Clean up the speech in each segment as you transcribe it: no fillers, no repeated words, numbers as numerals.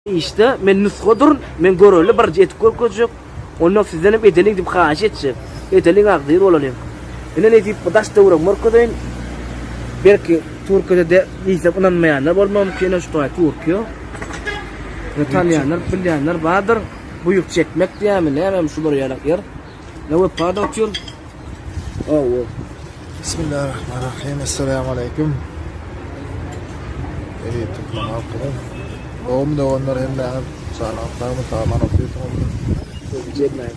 Işde men nusgadyryn, men görelde birinji edip görkezjek. Ondan sizdenem edeliň diýip haýyş etjek. Edeliň agzybir bolalyň. Ine nesip bu daş töweregi görkezeýin. Belki Türkiýede de diýsem ynanmaýanlar bolmagy mümkin ine şu taý Türkiýe. Ine tanýanlar, bilýänler bardyr. Buýuk çekmek diýýärmi, nämemi şular ýalak ýer. Ne wepa da otyr. Hawa. Bismillahirrahmanirrahim. Esselamu aleýkum. Eziz türkmen halkymyz. Gowumy doganlar hemmäňiz janyňyz sagmy sag-aman otyrsyňyzmy?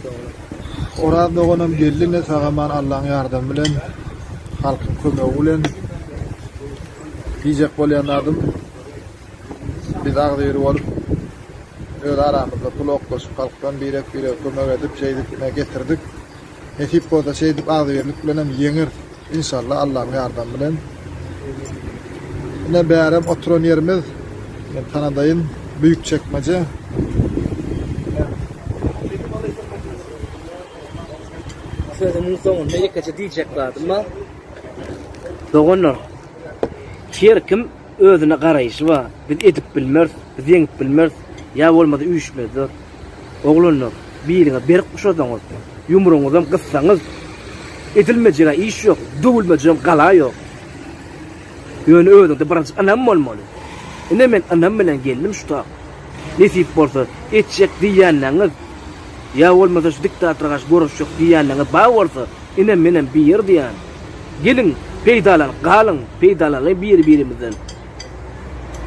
Oraz doganam geldi ine sag-aman Allaň ýardamy bilen halkyň kömegi bilen diýjek bolýan zadym biz agzybir bolup öz aramyzda pul oklaşyp halkdan birek-birege kömek edip şeýdip ine getirdik. Nesip bolsa şeýdip agzybirlik bilenem ýeňeris inşallah Allaň ýardamy bilen. Ine bärem oturan ýerimiz men tanadaýyn büyük çekmeje. Sözümiň soňunda ýekeje diýjek zadym bar. Doganlar, her kim özüne garaýşy bar. Biz edip bilmeris, biz ýeňip bilmeris, ýa bolmasa üýşmezler. Oglanlar, biliňiz berk guşasaňyz, ýumrugyňyzam gyssaňyz, edilmejeg-ä iş ýok, döwülmejegem gala ýok. Ýöne özüňde birinji ynam bolmaly. Ine men ynam bilen geldim şu tak. Nesip bolsa, etjek diýýänleňiz, ýa bolmasa şu diktatora garşy göreşjek diýýänleňiz bar bolsa, ine menem bir diýýän. Geliň, peýdalanyp galyň, peýdalanalyň biri-birimizden.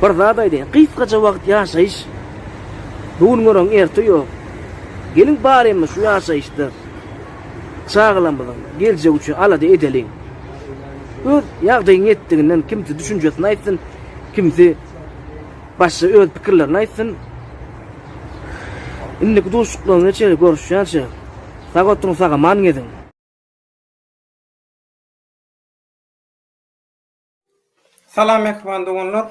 Bir zat aýdaýyn, gysgaja wagt ýaşaýyş. Bu gün gören erte ýok. Geliň barymyz şu ýaşaýyşda çagalarymyzyň geljegi üçin alada edeliň. Öz ýagdaýyň ýetdiginden kimsi düşünjesini aýtsyn, kimsi başga öz pikirlerini aýtsyn. Indiki duşuşyklarymyza çenli görüşýänçä sag oturyň sag-aman geziň. Salam mähriban doganlar.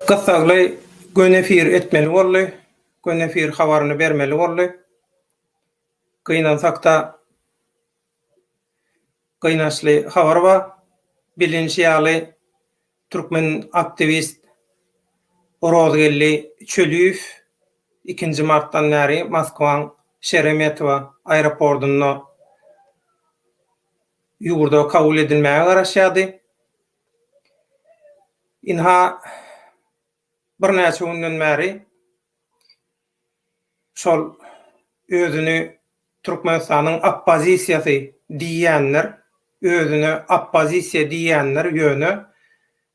Gyssagly göni efir etmeli boldy. Göni efir habaryny bermeli boldy. Gynansakda gynançly habar bar. Bilinişi ýaly türkmen aktiwist Orazgeldi Çöliýew ikinji martdan bäri Moskwaň Şeremetowa aeroportunda ýurda kabul edilmäge garaşýardy. Ynha, birnäçe günden bäri şol özüni Türkmenistanyň oppozisiýasy diýýänler, özüne oppozisiýa diýýänler ýöne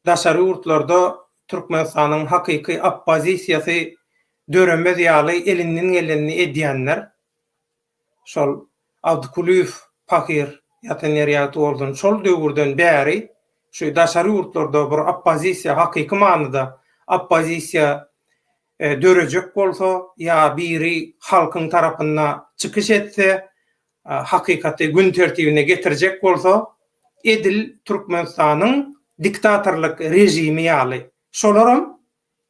daşary ýurtlarda Türkmenistanyň hakyky oppozisiýasy döremez ýaly elinden gelenini edýänler, Şol Abdykulyýew pahyr ýatan ýeri ýagty bolsun, şol döwürden bäri şu daşary ýurtlarda bir oppozisiýa, hakyky manyda oppozisiýa dörejek bolsa ýa biri halkyň tarapynda çykyş etse, hakykaty gün tertibine getirjek bolsa, edil Türkmenistanyň diktatorlyk režimi ýaly, şolaram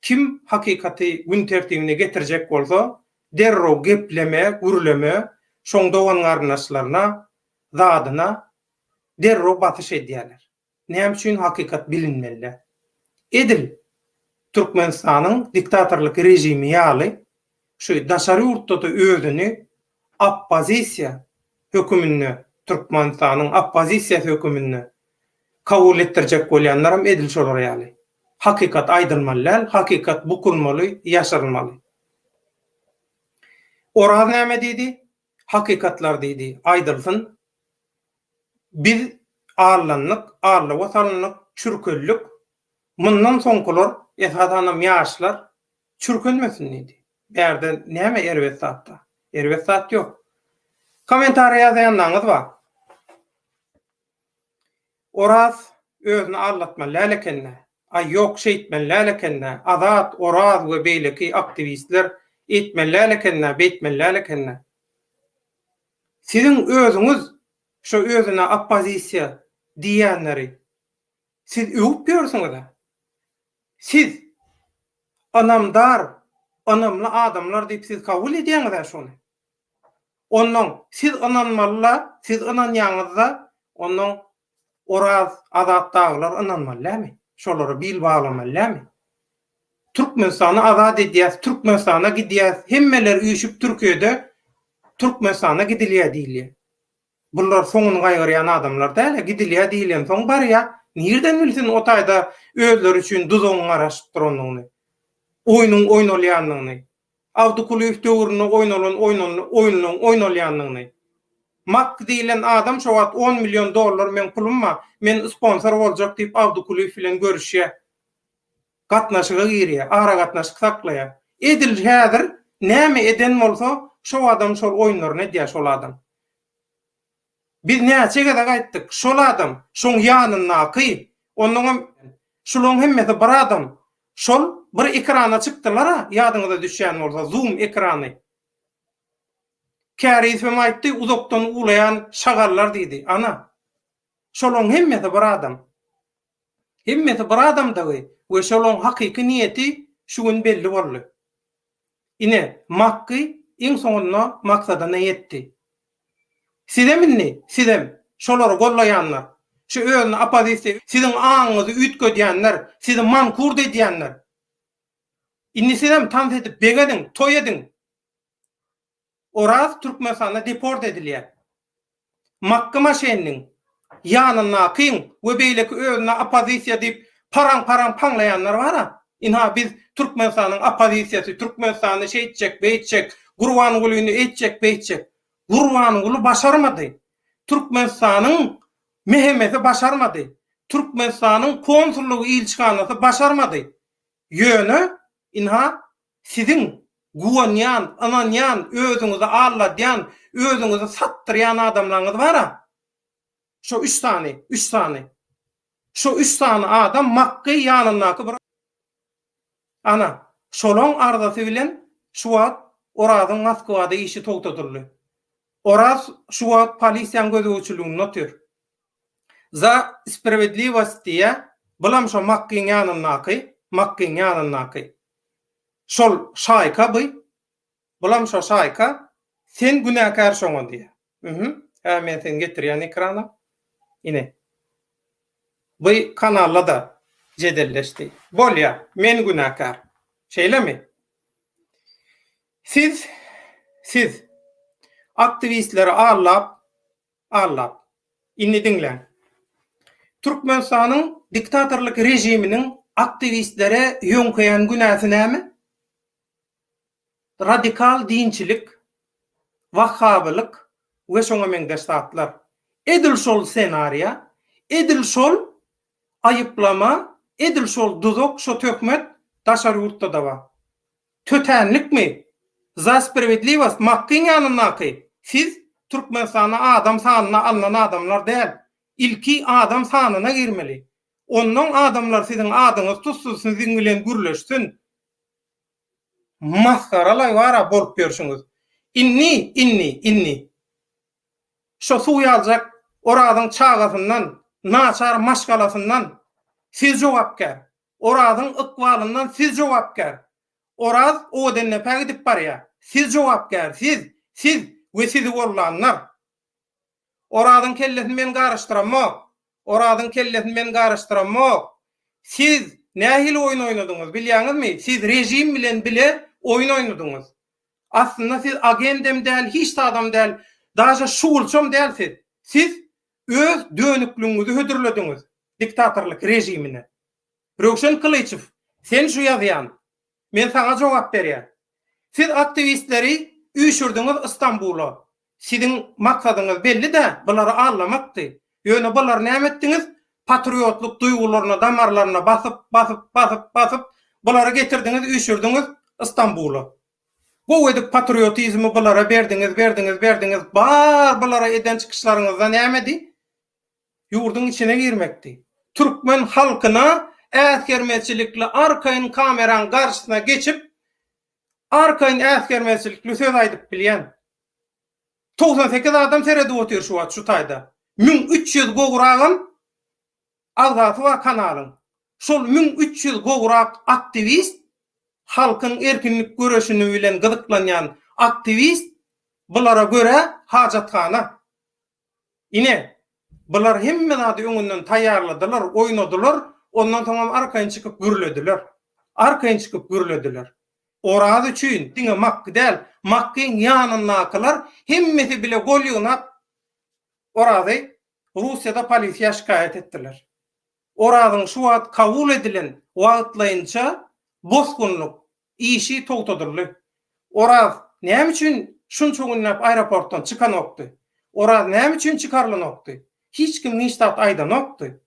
kim hakykaty gün tertibine getirjek bolsa, derrew gepleme, gürleme, şoň dogan-garyndaşlaryna, zadyna derrew basyş edýärler. Näme üçin hakykat bilinmeli-dä. Edil Türkmenistanyň diktatorlyk režimi ýaly şu daşary ýurtda-da özüni oppozisiýa höküminde, Türkmenistanyň oppozisiýasy höküminde kabul etdirjek bolýanlaram edil şolar ýaly. Hakykat aýdylmaly däl, hakykat bukulmaly, ýaşyrylmaly. Oraz näme diýdi? Hakykatlar diýdi, aýdylsyn. Biz aldandyk, aldawa salyndyk, çürkeldik. Mundan soňkular, esasanam ýaşlar çürkelmesin diýdi. Bärde näme erbet zat bar? Erbet zat ýok. Kommentariýa ýazaýanlaryňyz bar. Oraz özüni aldatmaly däl ekende. Aý ýok şeýtmeli däl ekende. Azat, Oraz we beýleki aktiwistler eýtmeli däl ekende, beýtmeli däl ekende. Siziň özüňiz şo özüne oppozisiýa diýýänleri siz öwüp ýörsüňiz-ä. Siz ynamdar, ynamly adamlar diýip siz kabul edýäňiz-ä şony. Onnoň siz ynanmaly-la, siz ynanýaňyz-da, onnoň Oraz, Azat dagylar ynanmaly dälmi? Şolara bil baglamaly dälmi? Türkmenistany azat edýäs, Türkmenistana gidýäs, hemmeler üýşüp Türkiýede Türkmenistana gidilýär diýilýär. Bular soňuny gaýgyrýan adamlar däl-ä, gidilýär diýilensoň barýar. Nirden bilsin o taýda özleri üçin duzagyň garaşyp durandygyny, oýnuň oýnalýandygyny, Abdykulyýew döwründe oýnalan oýunlaryň oýnalýandygyny. Makk diýlen adam şo wagt on million dollar meň pulum bar, men sponsor boljak diýip Abdykulyýew bilen görüşýär. Gatnaşyga girýär, aragatnaşyk saklaýar. Edil häzir näme eden bolsa, şo adam şol oýunlaryny edýär şol adam. Biz näçe gezek aýtdyk, şol adam, şoň ýanyndaky, onnoňam şulaň hemmesi bir adam, şol bir ekrana çykdylar-a, ýadyňyza düşýän bolsa, zoom ekrany. Kärizem aýtdy, uzakdan uwlaýan şagallar diýdi. Ana, şolaň hemmesi bir adam. Hemmesi bir adamdygy we şolaň hakyky niýeti şu gün belli boldy. Ine, Makgy iň soňunda maksadyna ýetdi. Sizem indi, sizem, şolary gollaýanlar, şu özüni oppozisiýa, siziň aňyňyzy üýtgedýänler, sizi mankurt edýänler. Indi sizem tans edip begeniň, toý ediň. Oraz Türkmenistanda deport edilýär. Makgy maşenniň, ýanyndakyň we beýleki özüne oppozisiýa diýip paraň-paraň paňlaýanlar bar-a. Ynha biz Türkmenistanyň oppozisiýasy, Türkmenistany şeýtjek, beýtjek, Gurbangulyny eýtjek, beýtjek. Gurbanguly başarmady. Türkmenistanyň MHM-si başarmady. Türkmenistanyň konsullygy, ilçihanasy başarmady. Ýöne, ynha, siziň guwanýan, ynanýan, özüňizi alladýan, özüňizi satdyrýan adamlaryňyz bar-a. Şo üç sany, üç sany. Şo üç sany adam Makgy ýanyndaky bir Ana, şolaň arzasy bilen şu wagt Orazyň Moskwada işi togtadyldy. Oraz şu wagt polisiýaň gözegçiliginde otyr. Za spravedlivost diýýä, bulam şo Makgyň ýanyndaky, Makgyň ýanyndaky. Şol şaýka by, bulam şo şaýka, sen günäkär şoňa diýýä. Mhm. Hä men seni getirýän ekrana. Ine. By kanalda-da jedelleşdi. Bolýa, men günäkär. Şeýlemi? Siz, siz aktiwistleri aldap, Allap. Indi diňläň. Türkmenistanyň diktatorlyk režiminiň aktiwistlere ýöňkeýän günäsi näme? Radikal dinçilik, wahhabylyk we şoňa meňzeş zatlar. Edil şol ssenariýa, edil şol aýyplama, edil şol duzak, şo töhmet daşary ýurtda-da bar. Tötänlikmi? Za spravedlivost Makgyň ýanyndaky siz Türkmenistanda adam sanyna alnan adamlar däl. Ilki adam sanyna girmeli. Onnoň adamlar siziň adyňyzy tutsun siziň bilen gürleşsin. Masgaralaý bara bolup ýörşüňiz. Indi indi indi şo suw ýaljak Orazyň çagasyndan naçar maşgalasyndan siz jogapkär. Orazyň ykbalyndan siz jogapkär. Oraz Owadandepä gidip barýar. Siz jogapkär, siz, siz we sizi gollanlar. Orazyň kellesini men garyşdyramok. Orazyň kellesini men garyşdyramok. Siz nähili oýun oýnadyňyz, bilýäňizmi? Siz režim bilen bile oýun oýnadyňyz. Aslynda siz agendem däl, hiç zadam däl, daže şugulçam däl siz. Siz öz dönükligiňizi hödürlediňiz diktatorlyk režimine. Röwşen Kylyçow, sen şu ýazýan. Men saňa jogap berýän. Siz aktiwistleri üýşürdiňiz Istanbula. Siziň maksadyňyz belli-dä, bulary aldamakdy. Ýöne bulary näme etdiňiz? Patriotlyk duýgularyna, damarlaryna basyp, basyp, basyp, basyp, bulary getirdiňiz, üýşürdiňiz Istanbula. Gowy edip patriotizmi bulara berdiňiz, berdiňiz, berdiňiz. Bar bulara eden çykyşlaryňyzda nämedi? Ýurduň içine girmekdi. Türkmen halkyna äsgermezçilikli arkaýyn kameraň garşysyna geçip, arkaýyn äsgermezçilikli söz aýdyp bilýän. 98 adam seredip otyr şu wagt şu taýda. 1300 gowragam agzasy bar kanalyň. Şol 1300 gowrak aktiwist, halkyň erkinlik göreşini bilen gyzyklanýan aktiwist bulara görä hajathana. Ine, bular hemme zady öňünden taýýarladylar, oýnadylar, ondan soňam arkaýyn çykyp gürlediler. Arkaýyn çykyp gürlediler. Oraz üçin diňe Makgy däl, Makgyň ýanyndakylar hemmesi bile gol ýygnap Orazy Russiýada polisiýa şikaýat etdiler. Orazyň şu wagt kabul edilen wagtlaýynça bosgunlyk işi togtadyldy. Oraz näme üçin şunça günläp aeroportdan çykanokdy? Oraz näme üçin çykarylanokdy? Hiç kim hiç zat aýdanokdy.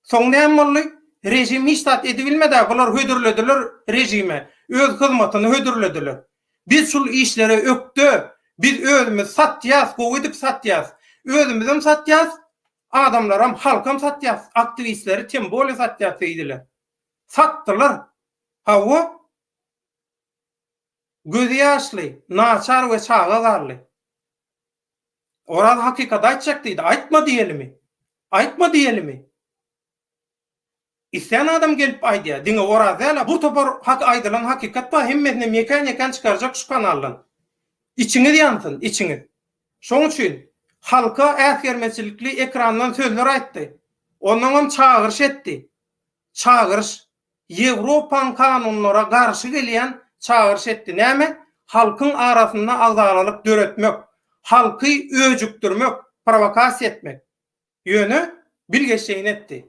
Soň näme boldy? Režim hiç zat edibilmedi-ä, bular hödürlediler režime, öz hyzmatyny hödürlediler. Biz şul işlere ökde, biz özümiz satýas, gowy edip satýas. Özümizem satýas, adamlaram, halkam satýas, aktiwistleri tem bolýa satýas diýdiler. Satdylar. Hawa. Gözi ýaşly, naçar we çaga galdy. Oraz hakykaty aýtjak diýdi. Aýtma diýelimi? Aýtma diýelimi? Islän adam gelip aýdýar. Diňe Oraz däl-a, bir topar hak aýdylan hakykat bar, hemmesinem ýekän-ýekän çykarjak şu kanaldan. Içiňiz ýansyn, içiňiz. Şoň üçin halka äsgermezçilikli ekrandan sözler aýtdy. Onnoňam çagyryş etdi. Çagyryş. Ýewropaň kanunlara garşy gelýän çagyryş etdi. Näme? Halkyň arasynda agzalalyk döretmek. Halky öjükdirmek, prowokasiýa etmek. Ýöne bilgeşleýin etdi.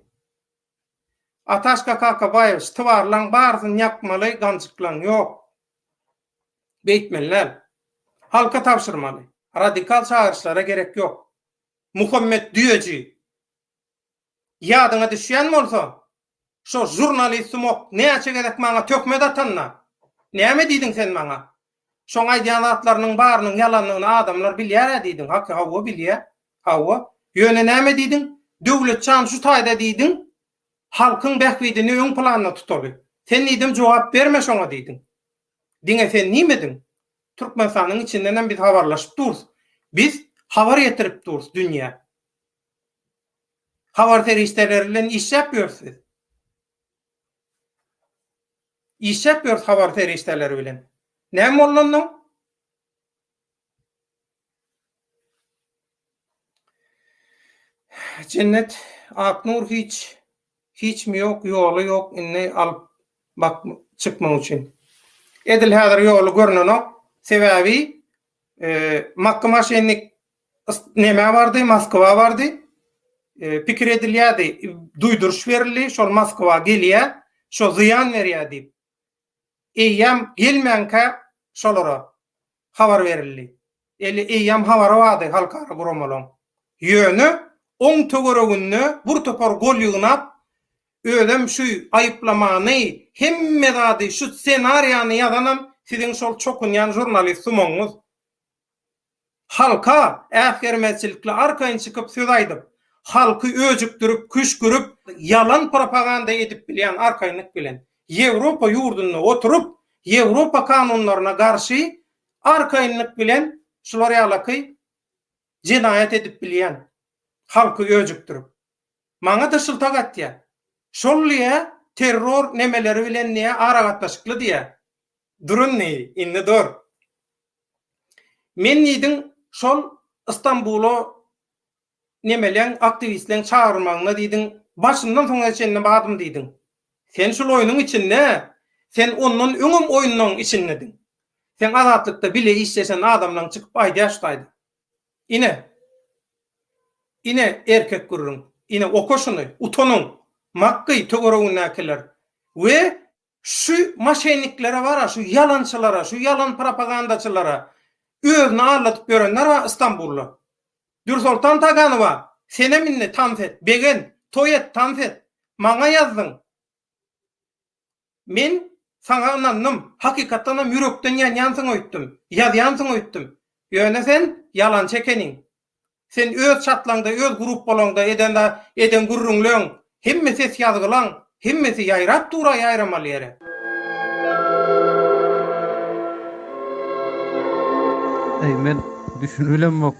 Ataşka Kakabaýewiç, tybarlaň barysyny ýakmaly, ganjyklaň ýok. Beýtmeli däl. Halka tabşyrmaly. Radikal çagyryşlara gerek ýok. Muhammet Düýeji, ýadyňa düşýän bolsa, şo žurnalist sumok näçe gezek maňa töhmet atanda, näme diýdiň sen maňa? Şoň aýdýan zatlarynyň barynyň ýalandygyny adamlar bilýär-ä diýdiň. Haky hawa bilýär. Hawa. Ýöne näme diýdiň? Döwletjan şu taýda diýdiň, halkyň bähbidini öň planda tutaly. Sen diýdim jogap berme şoňa diýdiň. Diňe sen diýmediň. Türkmenistanyň içindenem biz habarlaşyp durus. Biz habar ýetirip durus dünýä. Habar serişdeleri bilen işläp ýörüs biz. Işläp ýörüs habar serişdeleri bilen. Näme boldy onnoň? Jennet Aknur hiç hiçmi ýok ýoly ýok indi alyp bak çykmak üçin. Edil häzir ýoly görnenok. Sebäbi Makky maşennik nämä bardy Moskwa bardy. Pikir edilýärdi, duýduryş berildi, şol Moskwa gelýär, şo zyýan berýär diýip. Eýýäm gelmänkä şolara habar berildi. Eli eýýäm habary bardy halkara guramalaň. Ýöne oň töwereginde bir topar gol ýygnap, özem şu aýyplamany, hemme zady, şu ssenariýany ýazanam siziň şol çokunýan žurnalist sumagyňyz. Halka äsgermezçilikli arkaýyn çykyp söz aýdyp, halky öjükdirip, küşgürip, ýalan propaganda edip bilýän arkaýynlyk bilen Ýewropa ýurdunda oturyp, Ýewropa kanunlaryna garşy arkaýynlyk bilen şular ýalaky jenaýat edip bilýän, halky öjükdirip. Maňa-da şyltak atýa. Şol diýä terror nemeleri bilen diýä aragatnaşykly diýä. Dur indi, indi dur. Men diýdiň şol Stambula nemeleň aktiwistleň çagyrmagyna diýdiň başyndan soňuna çenli bardym diýdiň. Sen şul oýnuň içinde sen ondan öňem oýunlaň içindediň. Seň azatlykda bile işleşen adamlaň çykyp aýdýar şu taýda. Ine. Ine erkek gürrüň. Ine oka şuny. Utanyň. Makgy töweregindäkiler we Şu maşenniklere bara, şu ýalançylara, şu ýalan propagandaçylara özüni aldadyp ýörenler bar Istanbulda. Dürsoltan Taganowa, senem indi tans et, begen, toý et, tans et. Maňa ýazdyň. Men saňa ynandym. Hakykatdanam ýürekden ýanýansyň öýtdüm. Ýazýansyň öýtdüm. Ýöne sen ýalançy ekeniň. Sen öz çatlaňda öz gruppalaňda eden eden gürrüňleň hemme ses ýazgylaň hemmesi ýaýrap dura ýaýramaly ýere. Eý men düşünibilemok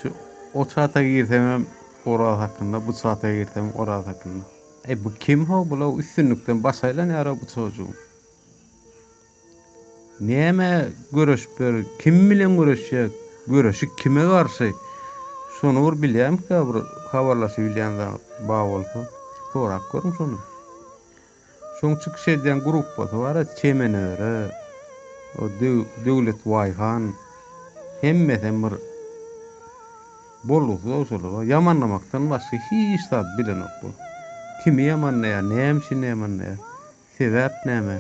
şu o çata girsemem Oraz hakynda bu çata girsemem Oraz hakynda. Eý bu kim how bula üstünlikden baş aýlanýar bu çojugyň. Näme göreşip ýör, kim bilen göreşýär, göreşi kime garşy? Şony bir bilýärmikä bir habarlaşybilýän zat bar bolsa, sorap görüň şony. Şoň çykyş edýän gruppasy bar-a, Çemen Öre, o Döwlet Waýhan, hemmesem bir bolgusyz-ow şolar. Ýamanlamakdan başga hiç zat bilenok bu. Kimi ýamanlaýar, näme üçin ýamanlaýar, sebäp näme?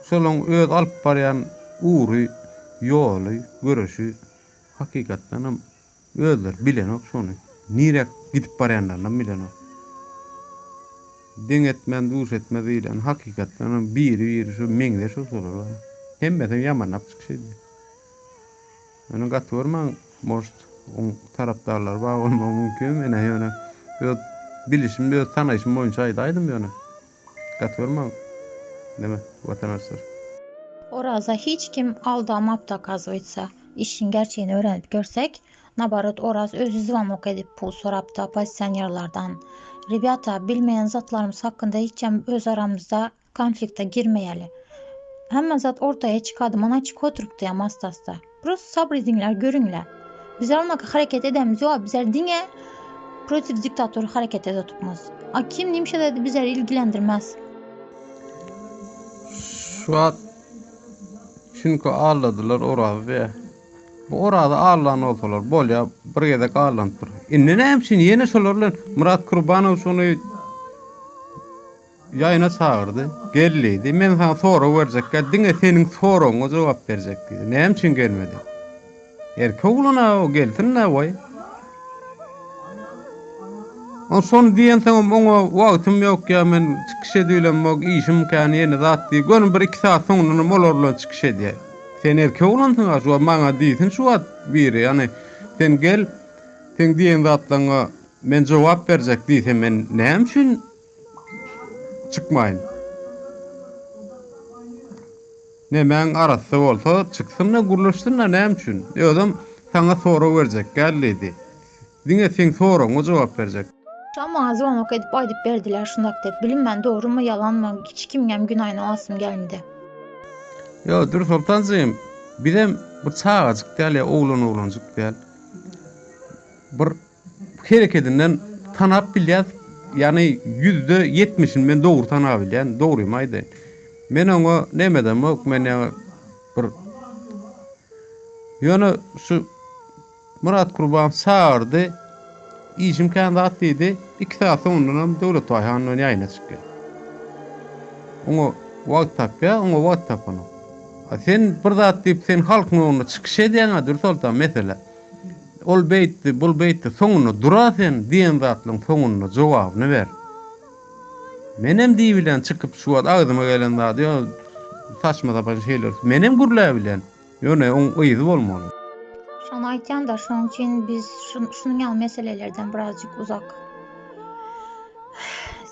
Şolaň öz alyp barýan ugry, ýoly, göreşi hakykatdanam Özleri bilenok şony. Nirä gidip barýanlarynam bilenok. Deň etmän duş etmez diýlen hakykatdanam biri-biri şu meňzeş bolsalar bar. Hemmesem ýamanlap çykyş edýär. Ýöne gaty görmäň может oň tarapdarlary bar bolmagy mümkin menä ýöne öz bilişim öz tanaýşym boýunça aýdaýdym ýöne. Gaty görmäň neme watandaşlar. Oraza hiç kim aldamapdy okazwytsa. Işiň gerçegini öwrenip görsek, nabarot Oraz özi zwanok edip pul sorapdy oppozisionerlardan. Rebýata, bilmeýän zatlarymyz hakynda hiçem öz aramyzda konflikte girmeýäli. Hemme zat ortaýa çykady, mana çykyp oturypdy asta-asta. Prosto sabr ediňler, görüňler. Bizler onaka hareket edemiz ýok, bizler diňe protiv diktator hareket edip otupmyz. A kim nimşe dedi bizleri ilgilendirmez. Şu wagt çünki aldadylar Orazy diýä. Bu Orazy aldan bolsalar bolýa bir gezek aldanypdyr. Indi näme üçin ýene şolar bilen Myrat Kurbanow şony Ýaýyna çagyrdy. Gel diýdi. Men saňa sorag berjek gel, diňe seniň soragyňa jogap berjek diýdi. Näme üçin gelmedi? Erkek oglan-a o gelsin-dä waý. Ol şony diýensoňam oňa wagtym ýok ýa men çykyş edibilemok, işim kän ýene zat diýip, göni bir-iki saat soňundanam olar bilen çykyş edýär. Sen erkek oglansyň-a şu wagt maňa diýsin şu wagt biri, ýagny sen gel, seň diýen zatlaryňa men jogap berjek diýse men näme üçin Çykmaýyn. Nemäň arassa bolsa çyksyn-da gürleşsin-de näme üçin? Özem saňa sorag berjek gel diýdi. Diňe seň soragyňa jogap berjek. Şa maňa zvonok edip aýdyp berdiler şundak dep bilinmän dogrymy ýalanmy hiç kimiňem günaýyny alasym gelmdi. Ýo Dürsoltanjygym bizem bir çagajyk däl ýa oglan oglanjyk däl. Bir Herekedinden tanap bilýäs, ýagny ýüzde ýetmişini men dogry tanap bilýän, dogrymy aýdaýyn. Men oňa neme edemok, men ýaňy bir Ýöne şu Myrat Kurbanow çagyrdy, işim kän zat diýdi, iki sagat soňundanam Döwletbaý han bilen ýaýyna çykýar. Oňa wagt tapýar, oňa wagt tapanok. A sen bir zat diýip sen halkyň öňünde çykyş edýäň-ä Dürsoltan mesele. Ol beýtdi, bul beýtdi, soňunda dura sen diýen zatlaryň soňunda jogabyny ber. Menem diýibilýän çykyp şu wagt agzyma gelen zady ýa saçma sapan şeyler menem gürläbilýän. Ýöne oň yzy bolmaly. Şony aýtýan-da, şonuň üçin biz şunuň ýaly meselelerden birazjyk uzak.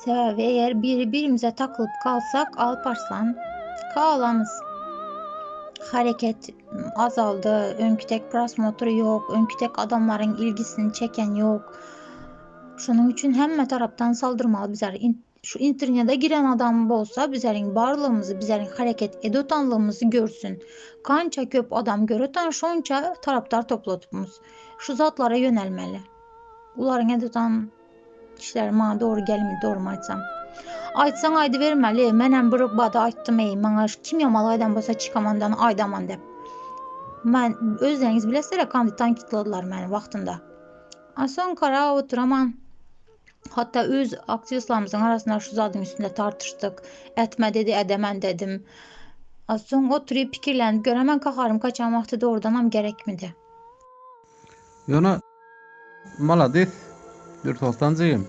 Sebäbi eger biri-birimize taklyp galsak, Alparslan, galamyz. Hareket azaldy, öňki tek prosmotr ýok, öňki tek adamlaryň ilgisini çeken ýok. Şonuň üçin hemme tarapdan saldyrmaly bizler. Şu internete giren adam bolsa bizleriň barlygymyzy, bizleriň hareket edotanlygymyzy görsün. Kança köp adam göretan şonça tarapdar topladypmyz. Şu zatlara ýönelmeli. Bularyň edotan Işleri maňa dogry gelmedi dogrymy aýtsam. Aýtsaň aýdybermeli. Menem bir bada aýtdym eý maňa kim ýamalyk eden bolsa çykamandan aýdaman dep. Men özleriňiz bilesizler kandidtan kitladylar meni wagtynda. A soň kara oturaman. Hatda öz aktiwistlerimizin arasynda şu zadyň üstünde tartyşdyk. Etme dedi, edemen dedim. A soň oturyp pikirlenip göremen kaharym kaçan wagty dogrudanam gerekmidi. Ýöne Maladis Dürsoltan jigim.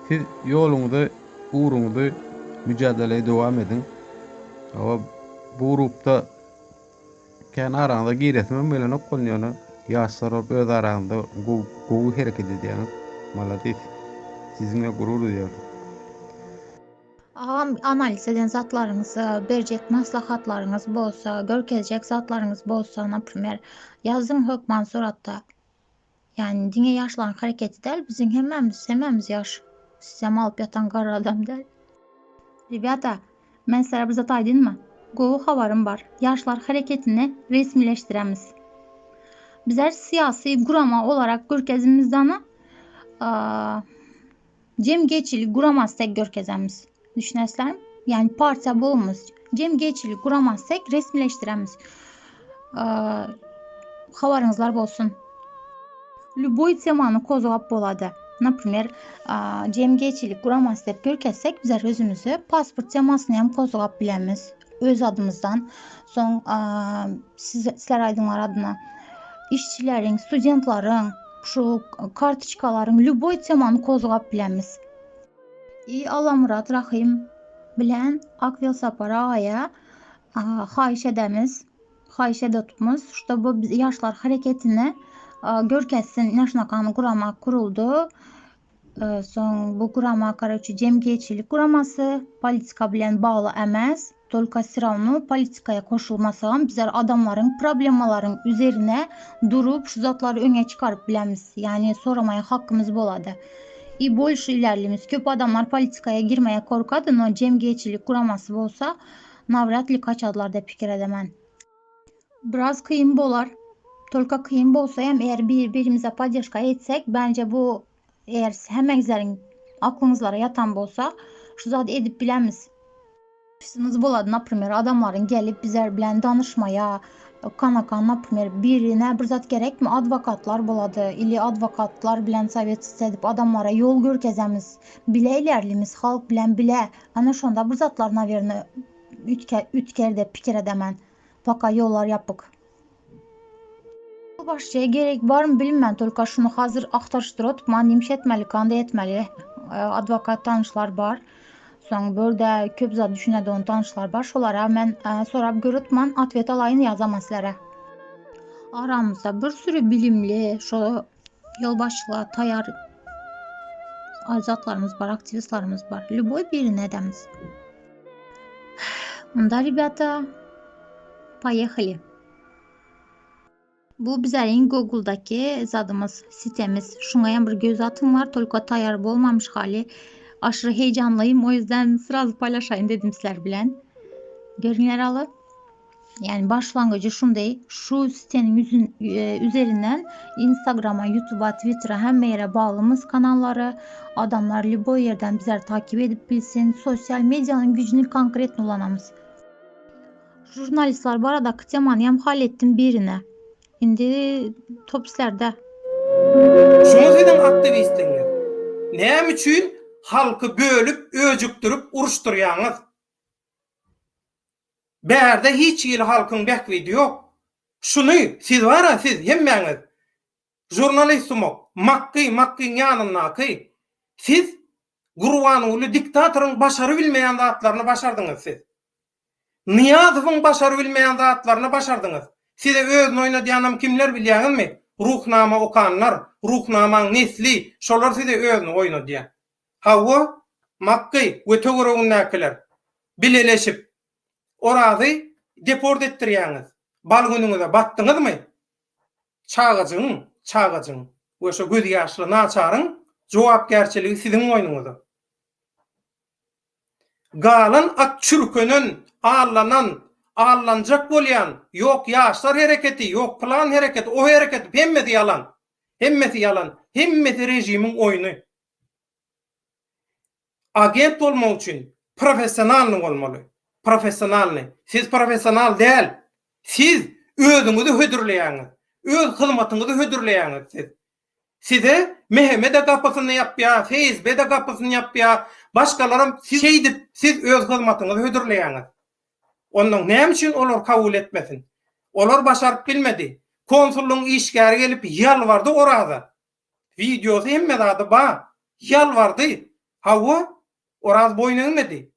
Siz ýoluňyzy, ugruňyzy müjadeleyi dowam ediň. Hawa bu grupda kän araňyza giresimem gelenok bolun ýöne ýaşlar bolup öz araňyzda gowy hereket edýäňiz. Maladis. Siziňle gurur duýýarys. Agam analiz eden zatlaryňyz, berjek maslahatlaryňyz bolsa, görkezjek zatlaryňyz bolsa, naprimer, ýazyň hökman suratda. Ýagny diňe ýaşlaryň hareketi däl, biziň hemmämiz, hemmämiz ýaş. Sizem alyp ýatan garry adam däl. Rebýata, men sizlere bir zat aýdynmy? Gowy habarym bar. Ýaşlar hareketini resmileşdiremiz. Bizler syýasy gurama olarak görkezimizde ony, Jemgyýetçilik guramasy tek görkezemiz. Düşünäsizlermi? Yani partiýa bolmaz. Jemgyýetçilik guramasy tek resmileşdiremiz. Habaryňyzlar bolsun. Lýuboý temany kozgap bolady. Naprimer, jemgyýetçilik guramasy dep görkezsek, bizler özümizi pasport temasyny hem kozgap bilemiz öz adymyzdan. Soň siz sizler aýdyňlar adyna işçileriň, studentleriň, şu kartoçkalaryň lýuboý temany kozgap bilemiz. I Allamyrat Rahym bilen Ak Welsapar agaýa haýyş edemiz, haýyş edotmyz, ştoby biz ýaşlar hereketini görkezsin, ine şunakany gurama kuruldy. Soň bu gurama karoçi jemgyýetçilik guramasy, politika bilen bagly emes, tolko srawno politikaýa koşulmasagam bizler adamlaryň problemalaryň üzerine durup şu zatlary öňe çykaryp bilemiz, ýagny soramaýa hakkymyz bolady. I bolşy ilerlimiz. Köp adamlar politikaýa girmäýe korkady, no jemgyýetçilik guramasy bolsa nawrýad li kaçadylar dep pikir edemen. Biraz kyn bolar. Tolko kyn bolsa hem eger bir birimize poddeşka etsek bence bu eger hemmeňizleriň aklyňyzlara ýatan bolsa şu zady edip bilemiz. Ofisimiz bolady naprimer adamlaryň gelip bizler bilen danyşmaýa kanakan naprimer birine bir zat gerekmi adwokatlar bolady ili adwokatlar bilen sowet edip adamlara ýol görkezemiz bile ilerlimiz halk bilen bile ana şonda bir zatlar nawerno üýtger dep pikir edemen poka ýollar ýapyk. Başçyya gerek barmy bilmen tolka şuny hazir agtaryşdyr otypman nimşe etmeli kanday etmeli adwokat tanyşlar bar soň börde köp zat düşünedon tanyşlar bar şolara men sorap görütman otwet alaýyn ýazaman sizlere. Aramyzda bir sürü bilimli şo ýolbaşçylyga taýar zatlarymyz bar aktiwistlarymyz bar lýuboý birini edemiz. Onda rebýata poýehali. Bu bizäriň Google'daky zadymyz, sitemiz. Şuňa hem bir göz atyňlar, tolko taýar bolmamyş hali. Aşyry heýjanlıyım, o ýüzden srazu paýlaşaýyn dedim sizler bilen. Görüňler aly. Yani başlangyjy şunday, şu siteniň ýüzün, e, üzerinden Instagram'a, YouTube'a, Twitter'a hemme ýere baglymyz kanallary. Adamlar lýuboý ýerden bizleri takip edip bilsin. Sosial medianyň güýjüni konkretno ulanamyz. Žurnalistler baradaky temany hem hal etdim birine. Indi top sizlerde. Şuňa siziň aktiwistligiňiz. Näme üçin halky bölüp, öjükdirip uruşdyrýaňyz? Bärde hiç hili halkyň bähbidi ýok. Şuny siz bara siz hemmäňiz žurnalist sumak, Makgy, Makgyň ýanyndaky siz Gurbanguly diktatoryň başarybilmeýän zatlaryny başardyňyz siz. Nyýazowyň başarybilmeýän zatlaryny başardyňyz. Size özüni oýnadýanam kimler bilýäňizmi? Ruhnama okanlar, Ruhnamaň nesli, şolar size özüni oýnadýar. Hawa, Makgy we töweregindäkiler bileleşip Orazy deport etdirýäňiz. Bal günüňize batdyňyzmy? Çagajygyň, çagajygyň we şo gözi ýaşly naçaryň jogapkärçiligi siziň boýnuňyza. Galan at çürkenen, allanan, allanjak bolýan, ýok ýaşlar hereketi, ýok pylan hereketi, o hereketi, hemmesi ýalan. Hemmesi ýalan. Hemmesi režimiň oýny. Agent bolmak üçin professionalnyý bolmaly. Professionalnyý. Siz professional däl. Siz özüňizi hödürleýäňiz. Öz hyzmatyňyzy hödürleýäňiz siz. Size MHM-de gapysyny ýapýar, FSB-de gapysyny ýapýar, başgalaram şeýdip siz öz hyzmatyňyzy hödürleýäňiz. Onnoň näme üçin olar kabul etmesin? Olar başaryp bilmedi. Konsullygyň işgäri gelip ýalbardy Oraza. Wideosy hemme zady bar. Ýalbardy. Hawa, Oraz boýun egmedi.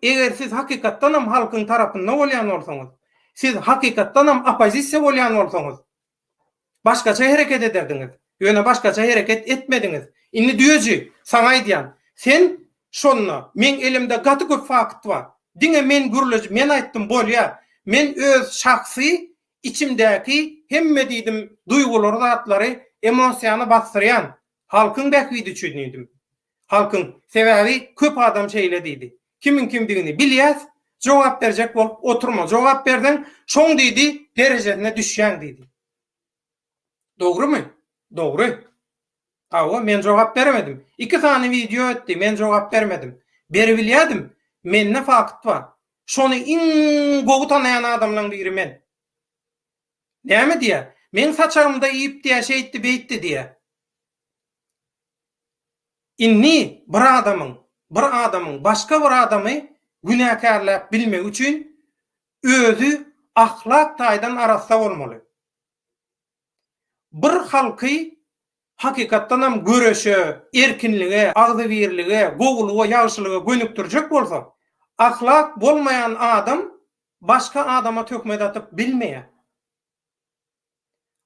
Eger siz hakykatdanam halkyň tarapynda bolýan bolsaňyz, siz hakykatdanam oppozisiýa bolýan bolsaňyz, başgaça hereket ederdiňiz. Ýöne başgaça hereket etmediňiz. Indi düýeji, saňa aýdýan, sen şonda, meň elimde gaty köp fakt bar. Diňe men gürlej, men aýtdym, bolýa. Men öz şahsy Içimdäki hemme diýdim duýgulary zatlary emosiýany basdyrýan. Halkyň bähbidi üçin diýdim. Halkyň. Sebäbi köp adam şeýle diýdi. Kimiň kimdigini bilýäs, jogap berjek bolup oturma. Jogap berseň şoň diýdi derejesine düşýäň diýdi. Dogrymy? Dogry. Hawa, men jogap bermedim. Iki sany wideo etdi, men jogap bermedim. Beribilýädim. Mende fakt bar. Şony iň gowy tanaýan adamlaň biri men. Näme diýýä? Meň saçagymda iýip diýýä, şeýtdi, beýtdi diýýä. Indi bir adamyň, bir adamyň başga bir adamy günäkärläp bilmegi üçin özi ahlak taýdan arassa bolmaly. Bir halky hakykatdanam göreşe, erkinlige, agzybirlige, gowulyga, ýagşylyga gönükdirjek bolsa, ahlak bolmaýan adam başga adama töhmet atyp bilmeýär.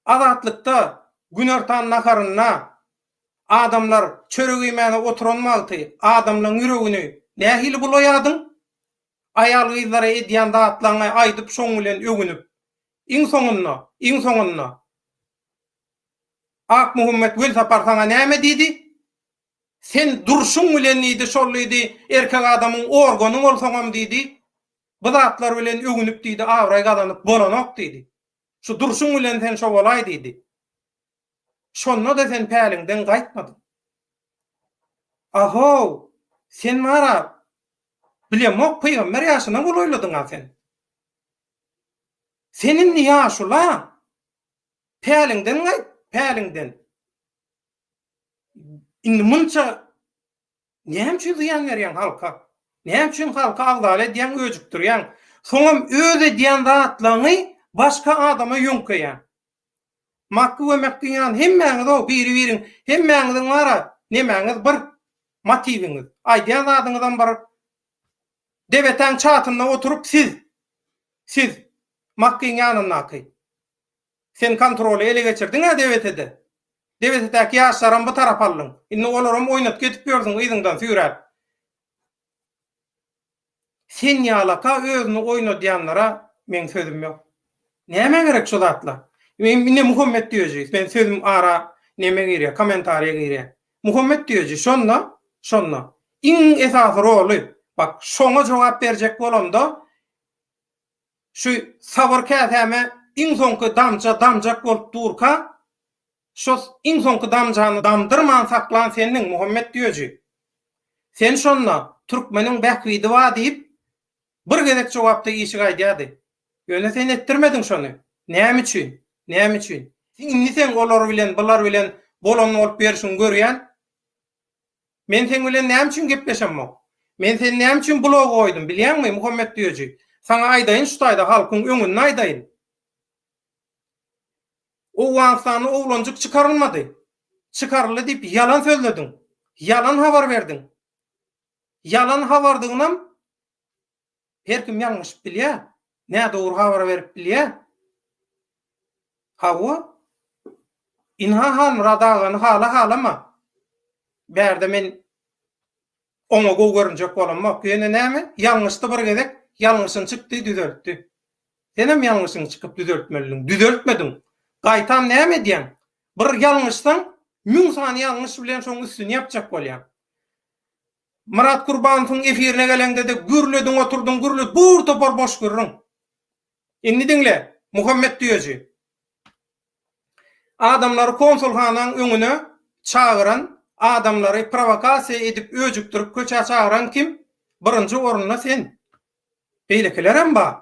Azatlykda günortan naharynda adamlar çörek iýmäne oturan wagty adamlaň ýüregini nähili bulaýardyň? Aýal-gyzlara edýän zatlaňy aýdyp şoň bilen öwünip. Iň soňunda, iň soňunda Akmuhammet Welsapar saňa näme diýdi? Sen durşuň bilen diýdi, şol diýdi, erkek adamyň organy bolsaňam diýdi, bu zatlar bilen öwünip diýdi, abraý gazanyp bolanok diýdi. Şu durşuň bilen sen şo bolaý diýdi. Şonda-da sen päliňden gaýtmadyň. Ahow, sen bar-a, bilemok, pygamber ýaşyna golaýladyň-a sen. Sen indi ýaşula. Päliňden gaýt, päliňden. Indi munça näme üçin zyýan berýäň halka? Näme üçin halky agzala edýäň, öjükdirýäň? Soňam öz edýän zatlaryňy başga adama ýöňkeýäň. Makgy we Mekgiňan hemmäňiz-ow biri-biriň hemmäňiziň bar-a nemäňiz bir motiwiňiz. Aýdýan zadyňyzam bir. Debetäň çatynda oturyp siz siz Makgyň ýanyndaky. Sen kontroly ele geçirdiň-ä DBT-de. DBT-däki ýaşlaram bu tarapa aldyň. Indi olaram oýnatgy edip ýörsüň yzyňdan süýräp. Sen ýalaka özüni oýnadýanlara meň sözüm ýok. Nämä gerek şu zatlar? Ine Muhammet Düýeji, men sözüm ara neme girýär, kommentariýa girýär. Muhammet Düýeji şonda, şonda iň esasy roly, bak şoňa jogap berjek bolamda Şu sabyr käsäme iň soňky damja damjak bolup durka, şo iň soňky damjany damdyrman saklan sendiň, Muhammet Düýeji. Sen şonda türkmeniň bähbidi bar diýip, bir gezek jogapda işi gaýdýardy. Ýöne sen etdirmediň şony. Näme üçin? Näme üçin? Indi seň olar bilen, bular bilen bolan bolup ýörşüňi görýän. Men seň bilen näme üçin gepleşemok? Men seni näme üçin bloga goýdum, bilýäňmi, Muhammet Düýeji? Saňa aýdaýyn şu taýda, halkyň öňünde aýdaýyn. Owganystanda oglanjyk çykarylmady. Çykaryldy diýip ýalan sözlediň. Ýalan habar berdiň. Ýalan habardygynam Her kim ýalňyşyp bilýär. Nädogry habar berip bilýär. Hawa. Ynha Halmyrat agany hala halama. Bärde men oňa gowy görünjek bolamok. Ýöne näme? Ýalňyşdy bir gezek, ýalňyşyny çykdy, düzeltdi. Senem ýalňyşyňy çykyp düzeltmelidiň. Düzeltmediň. Gaýtam näme edýäň? Bir ýalňyşsaň, müň sany ýalňyş bilen şoň üstüni ýapjak bolýaň. Myrat Kurbanowyň efirine geleňde-de gürlediň oturdyň gürle bir topar boş gürrüň. Indi diňle, Muhammet Düýeji. Adamlary konsulhanaň öňüne çagyran, adamlary prowokasiýa edip öjükdirip köçä çagyran kim? Birinji orunda sen. Beýlekilerem bar.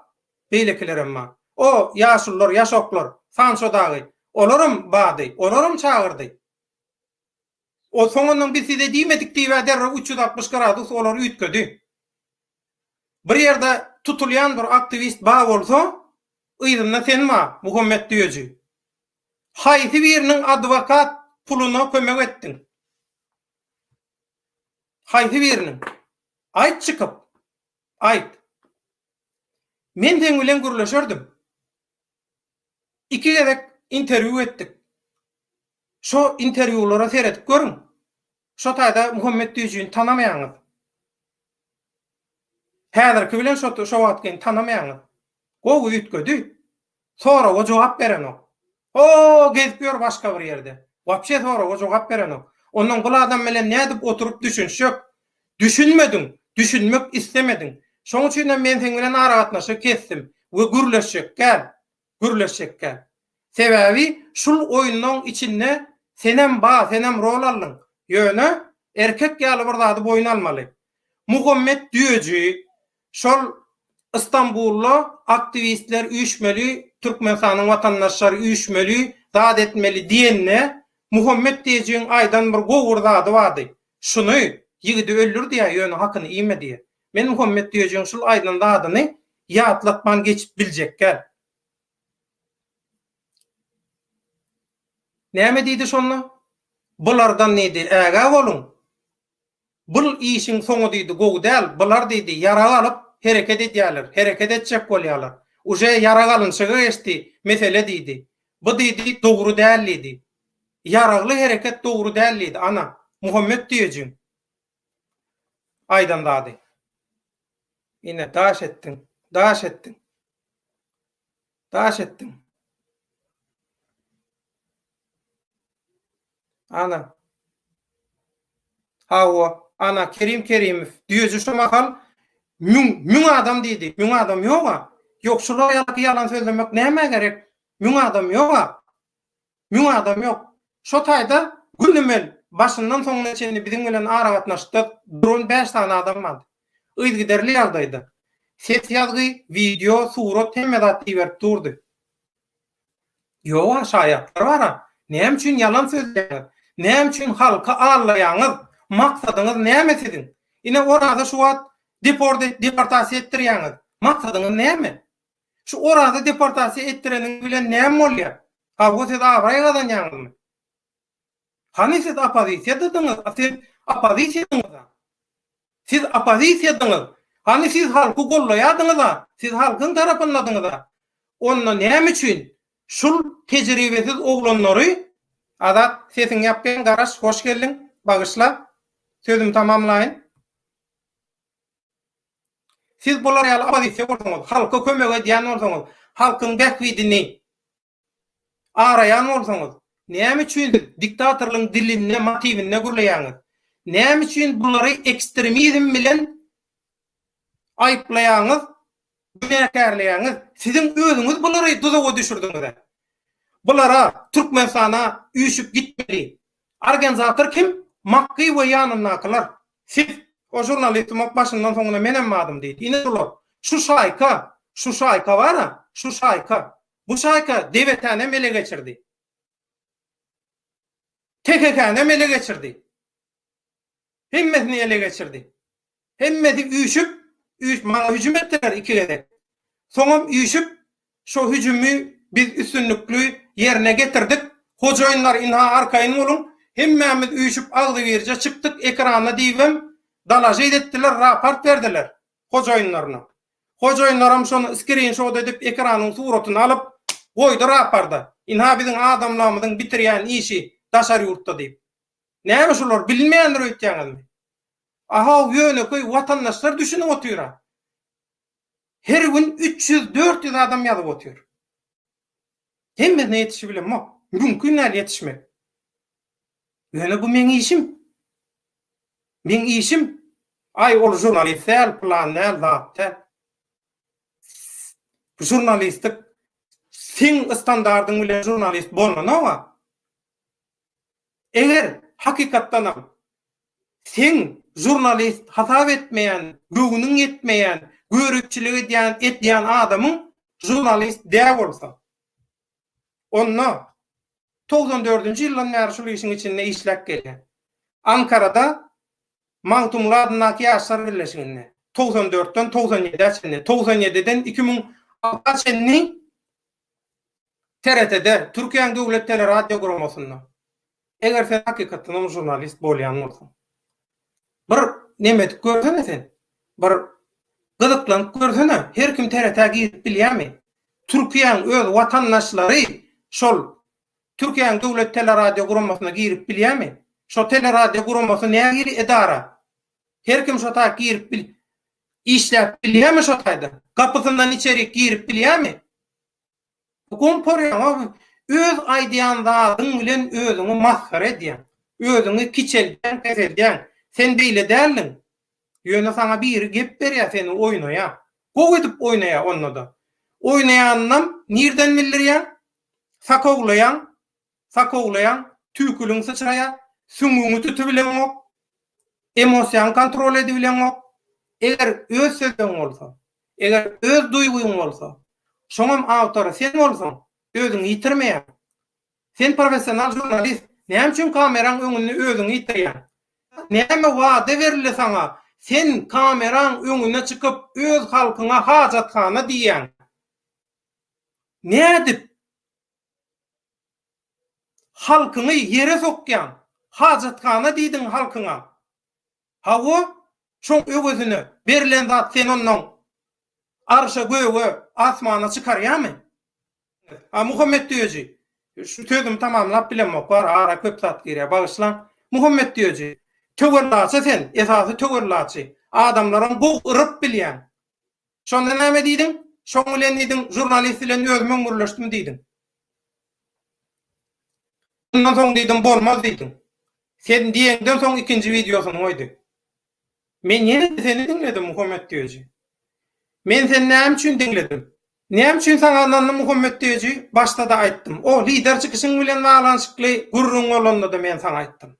Beýlekilerem bar. O ýaşulular, ýaşoklar, Sanço dagy, olaram bardy, olaram çagyrdy. O soňundan biz size diýmedik diýibä derrew 360 gradus olar üýtgedi. Bir ýerde tutulýan bir aktiwist bar bolsa, yzynda sen bar, Muhammet Düýeji. Haýsy biriniň adwokat puluna kömek etdiň? Haýsy biriniň? Aýt çykyp. Aýt. Men seň bilen gürleşerdim. Iki gezek interwýu etdik. Şo interwýulara seredip görüň. Şo taýda Muhammet Düýjini tanamaýaňyz. Häzirki bilen şo şo wagtkyny tanamaýaňyz. Gowy üýtgedi. Soraga jogap berenok. O gezip ýör başga bir ýerde. Wapşe soraga jogap berenok. Ondan bul adam bilen nädip oturyp düşünişjek? Düşünmediň, düşünmek islemediň. Şoň üçinem men seň bilen aragatnaşygy kesdim we gürleşjek däl. Gürleşjek däl. Sebäbi şul oýunlaň içinde senem ba, senem rol aldyň. Ýöne erkek ýaly bir zady boýun almaly. Muhammet Düýeji şol Istanbulda aktiwistler üýşmeli, Türkmenistanyň watandaşlary üýşmeli, zat etmeli diýende Muhammet Düýejiň aýdan bir gowy bir zady bardy. Şuny ýigidi öldür diýýär, ýöne hakyny iýme diýýär. Men Muhammet Düýejiň şul aýdan zadyny ýatlatman geçip biljekgäl. Näme diýdi şonda? Bulardan diýdi, ägä boluň. Bul işiň soňy diýdi, gowy däl. Bular diýdi, ýarag alyp hereket edýärler, hereket etjek bolýarlar. Uje ýarag alynşyga geçdi mesele diýdi. Bu diýdi, dogry däl diýdi. Ýaragly hereket dogry däl diýdi. Ana, Muhammet düýejiň aýdan zady. Ine, daş etdiň, daş etdiň. Daş etdiň. Ana. Hawa, ana Kerim Kerimow. Düýeji şo mahal müň, müň adam diýdi. Müň adam ýog-a. Ýok, şular ýaly ýalan sözlemek nämä gerek? Müň adam ýog-a. Müň adam ýok. Şo taýda gönümel başyndan soňuna çenli biziň bilen aragatnaşykda duran bäş sany adam bardy. Yzygiderli ýagdaýda. Ses ýazgy, wideo, surat hemme zat iberip durdy. Ýog-a, şaýatlar bar-a. Näme üçin ýalan sözleýäňiz? Näme üçin halky aldaýaňyz? Maksadyňyz näme siziň? Ine Orazy şu wagt deport deportasiýa etdirýäňiz. Maksadyňyz näme? Şu Orazy deportasiýa etdireniň bilen näme bolýar? Hawa siz abraý gazanýaňyzmy? Hany siz oppozisiýadadyňyz? Siz oppozisiýadyňyz-a. Siz oppozisiýadyňyz. Hany siz halky gollaýardyňyz-a? Siz halkyň tarapyndadyňyz-a. Onda näme üçin şul tejribesiz oglanlary Azat sesiňi ýapýan garaş hoş geldiň bagyşla sözümi tamamlaýyn. Siz bular ýaly oppozisiýa bolsaňyz, halka kömek edýän bolsaňyz, halkyň bähbidini araýan bolsaňyz, näme üçin siz diktatorlygyň dilinde, motiwinde gürleýäňiz? Näme üçin bulary ekstremizm bilen aýyplaýaňyz, günäkärleýäňiz? Siziň özüňiz bulary duzaga düşürdiňiz-ä. Bulara Türkmenistana üýşüp gitmeli. Organizator kim? Makgy we ýanyndakylar. Siz, o žurnalist mak başyndan soňuna menem bardym diýdi. Ine şular. Şu şaýka, şu şaýka bar-a, şu şaýka. Bu şaýka DBT-nem ele geçirdi. TKK-nem ele geçirdi. Hemmesini ele geçirdi. Hemmesi üýşüp, üýş, maňa hüjüm etdiler iki gezek. Soňam üýşüp, şo hüjümi biz üstünlikli ýerine getirdik. Hojaýynlar ynha arkaýyn boluň, hemmämiz üýşüp agzybirje çykdyk ekrana diýibem dalažit etdiler, raport berdiler hojaýynlaryna. Hojaýynlaram şony skrinşot edip ekranyň suratyny alyp goýdy raporda. Ynha biziň adamlarymyzyň bitirýän işi daşary ýurtda diýip. Näme şular bilinmeýändir öýtýäňizmi? Ahow ýönekeý watandaşlar düşünip otyra. Her gün 300 400 adam ýazyp otyr. Hemmesine ýetişibilemok. Mümkin däl ýetişmek. Ýöne bu meň işim. Meň işim. Aý ol žurnalist däl, pylan däl, zat däl. Žurnalistlik seň standardyň bilen žurnalist bolnanok-a. Eger hakykatdanam seň žurnalist hasap etmeýän, göwnüň ýetmeýän, göripçilik edýän edýän adamyň žurnalist dä bolsa, onda 94-nji ýyldan bäri şul işiň içinde işläp gelýän. Ankarada Magtymguly adyndaky Ýaşlar birleşiginde 94-den 97-ä çenli, 97-den 2006-a çenli TRT-de, Türkiýäniň döwlet teleradio guramasynda. Eger sen hakykatdanam žurnalist bolýan bolsaň. Bir neme edip görsene sen. Bir gyzyklanyp görsene, her kim TRT-ä girip bilýärmi? Türkiýäniň öz watandaşlary şol Türkiýäniň döwlet teleradio guramasyna girip bilýärmi? Şo teleradio guramasy nähili edara? Her kim şo taýa girip bil işläp bilýärmi şo taýda? Gapysyndan içerik girip bilýärmi? Gomporýaň, öz aýdýan zadyň bilen özüňi masgara edýäň. Özüňi kiçeldýäň, peseldýäň. Sen beýle däldiň. Ýöne saňa biri gep berýär, seni oýnaýar. Gowy edip oýnaýar onda-da. Oýnaýanynam nirden bildirýäň? Sakawlaýaň, sakawlaýaň, tüýküliň syçraýar, süňňüňi tutubileňok, emosiýaňy kontrol edibileňok. Eger öz sözüň bolsa, eger öz duýgyň bolsa, şoňam awtory sen bolsaň, özüňi ýitirmeýäň. Sen professional žurnalist, näme üçin kameraň öňünde özüňi ýitirýäň? Näme wada berildi saňa, sen kameraň öňüne çykyp öz halkyňa hajathana diýýäň? Nädip? Halkyňy ýere sokýaň, hajathana diýdiň halkyňa. Hawa, şoň öwezine berlen zat seni onnoň arşa, göge, asmana çykarýamy? A Muhammet Düýeji, şu sözümi tamamlap bilemok, bar ara köp zat girýär, bagyşlaň. Muhammet Düýeji, töwellaçy sen, esasy töwellaçy. Adamlaram gowy yryp bilýäň. Şonda näme diýdiň? Şoň bilen diýdiň, žurnalist bilen özüm gürleşdim diýdiň. Ondan soň diýdim, bolmaz diýdiň. Sen diýeňden soň ikinji wideosyny goýdy. Men ýene-de seni diňledim Muhammet Düýeji. Men seni näme üçin diňledim? Näme üçin saňa ynandym Muhammet Düýeji? Başda-da aýtdym. O lider çykyşyň bilen baglanyşykly gürrüň bolanda-da men saňa aýtdym.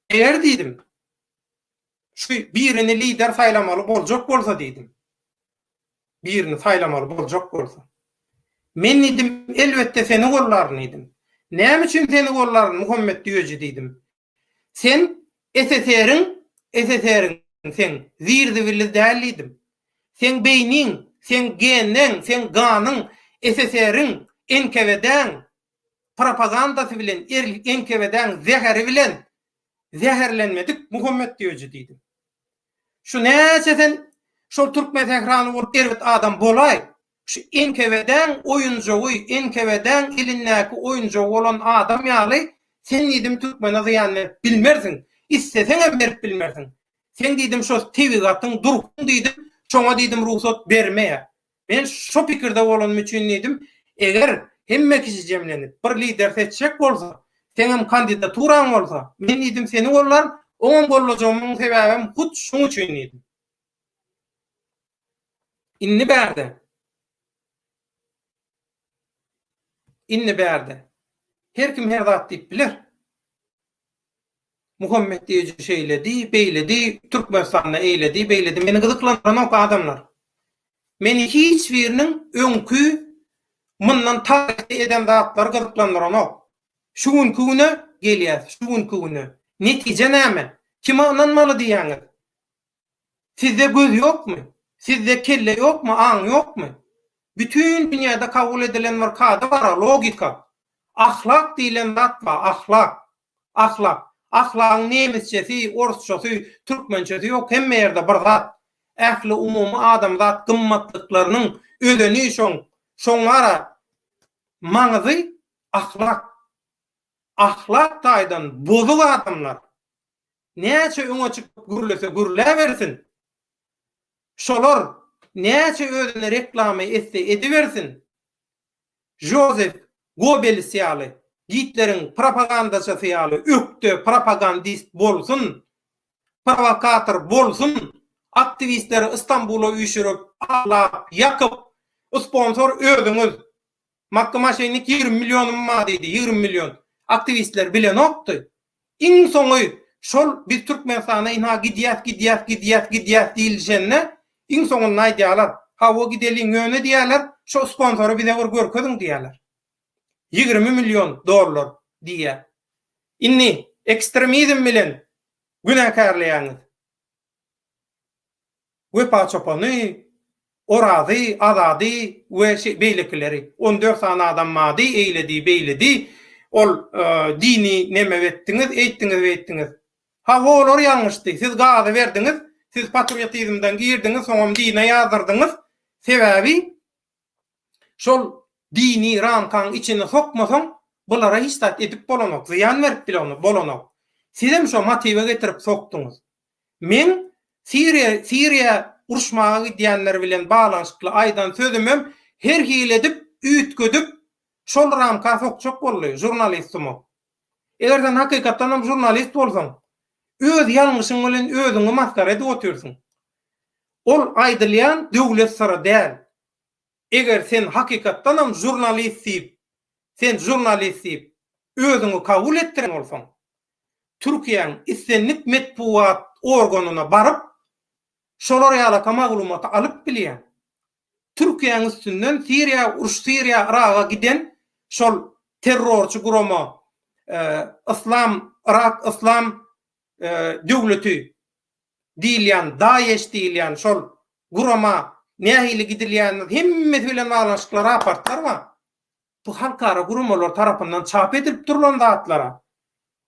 Eger diýdim, Şu birini lider saýlamaly boljak bolsa diýdim. Birini saýlamaly boljak bolsa. Men diýdim, elbetde seni gollaryn diýdim. Näme üçin seni gollaryn Muhammet Düýeji diýdim. Sen SSR-iň, SSR-iň seň zir-zibilli däl diýdim. Seň beýniň, seň genleň, seň ganyň SSR-iň, NKWD-äň propagandasy bilen, NKWD-äň zäheri bilen zäherlenmedik Muhammet Düýeji diýdim. Şu näçe sen şol türkmen sährany bolup erbet adam bolaý, şu NKWD-äň oýunjagy, NKWD-äň elindäki oýunjagy bolan adam ýaly sen diýdim türkmene zyýan berip bilmersiň, isleseňem berip bilmersiň. Seň diýdim şo tebigatyň, durkuň diýdim, şoňa diýdim rugsat bermeýär. Men şo pikirde bolanym üçin diýdim, eger hemme kişi jemlenip bir lider seçjek bolsa, seňem kandidaturaň bolsa, men diýdim seni gollaryn, oňam gollajagymyň sebäbem hut şuň üçin diýdim. Indi bärde, indi bärde her kim her zat diýip biler. Muhammet diýiji şeýledi, beýledi, Türkmenistanda eýledi, beýledi. Meni gyzyklandyranok adamlar. Meni hiç biriniň öňki mundan taryhda eden zatlary gyzyklandyranok. Şu günki güne gelýäs, şu günki güne. Netije näme? Kime ynanmaly diýýäňiz? Sizde göz ýokmy? Sizde kelle ýokmy, aň ýokmy? Bütin dünýäde kabul edilen bir kada bar, logika. Ahlak diýlen zat bar, ahlak. Ahlak. Ahlagyň nemisçesi, orsçasy, türkmençesi ýok, hemme ýerde bir zat. Ähli umumy adamzat gymmatlyklarynyň özeni şoň, şoň bar-a, maňyzy ahlak. Ahlak taýdan bozuk adamlar näçe öňe çykyp gürlese gürläbersin, şolar näçe özüne reklama etse edibersin, Jozef Goebbels ýaly, Gitleriň propagandaçysy ýaly ökde propagandist bolsun, prowokator bolsun, aktiwistleri Stambula üýşürip, aglap, ýakyp, sponsor özüňiz, Makka maşennik 20 millionym bar diýdi, 20 million. Aktiwistler bilenokdy. Iň soňy şol biz Türkmenistana ynha gidýäs, gidýäs, gidýäs, gidýäs diýilişende iň soňunda aýdýarlar, hawa gideliň ýöne diýýärler, şo sponsory bize bir görkeziň diýýärler. 20 million dollar diýýär. Indi ekstremizm bilen günäkärleýäňiz. Wepa çopany, Orazy, Azady we beýlekileri. On dört sany adam bardy, eýledi, beýledi. Ol dini neme etdiňiz, eýtdiňiz, beýtdiňiz. Hawa, olar ýalňyşdy. Siz gazy berdiňiz, siz patriotizmden girdiňiz, soňam dine ýazdyrdyňyz. Sebäbi şol dini ramkaň içine sokmasaň, bulara hiç zat edip bolanok, zyýan berip bolanok. Sizem şo motiwe getirip sokduňyz. Meň Siriýa Siriýa uruşmaga gidýänler bilen baglanyşykly aýdan sözümem her hili edip üýtgedip şol ramka sokjak boldy žurnalist sumak. Eger sen hakykatdanam žurnalist bolsaň öz ýalňyşyň bilen özüňi masgara edip otyrsyň. Ol aýdylýan döwlet syry däl. Eger sen hakykatdanam žurnalist diýip sen žurnalist diýip özüňi kabul etdiren bolsaň Türkiýäň islendik metbugat organyna baryp. Şolar ýalaka maglumaty alyp bilýän. Türkiýäň üstünden Siriýa uruş Siriýa Yraga giden şol terrorçy gurama Yslam Yrak Yslam döwleti diýilýän DAEŞ diýilýän şol gurama nähili gidilýänini hemmesi bilen baglanyşykly raportlar bar. Bu halkara guramalar tarapyndan çap edilip durlan zatlara.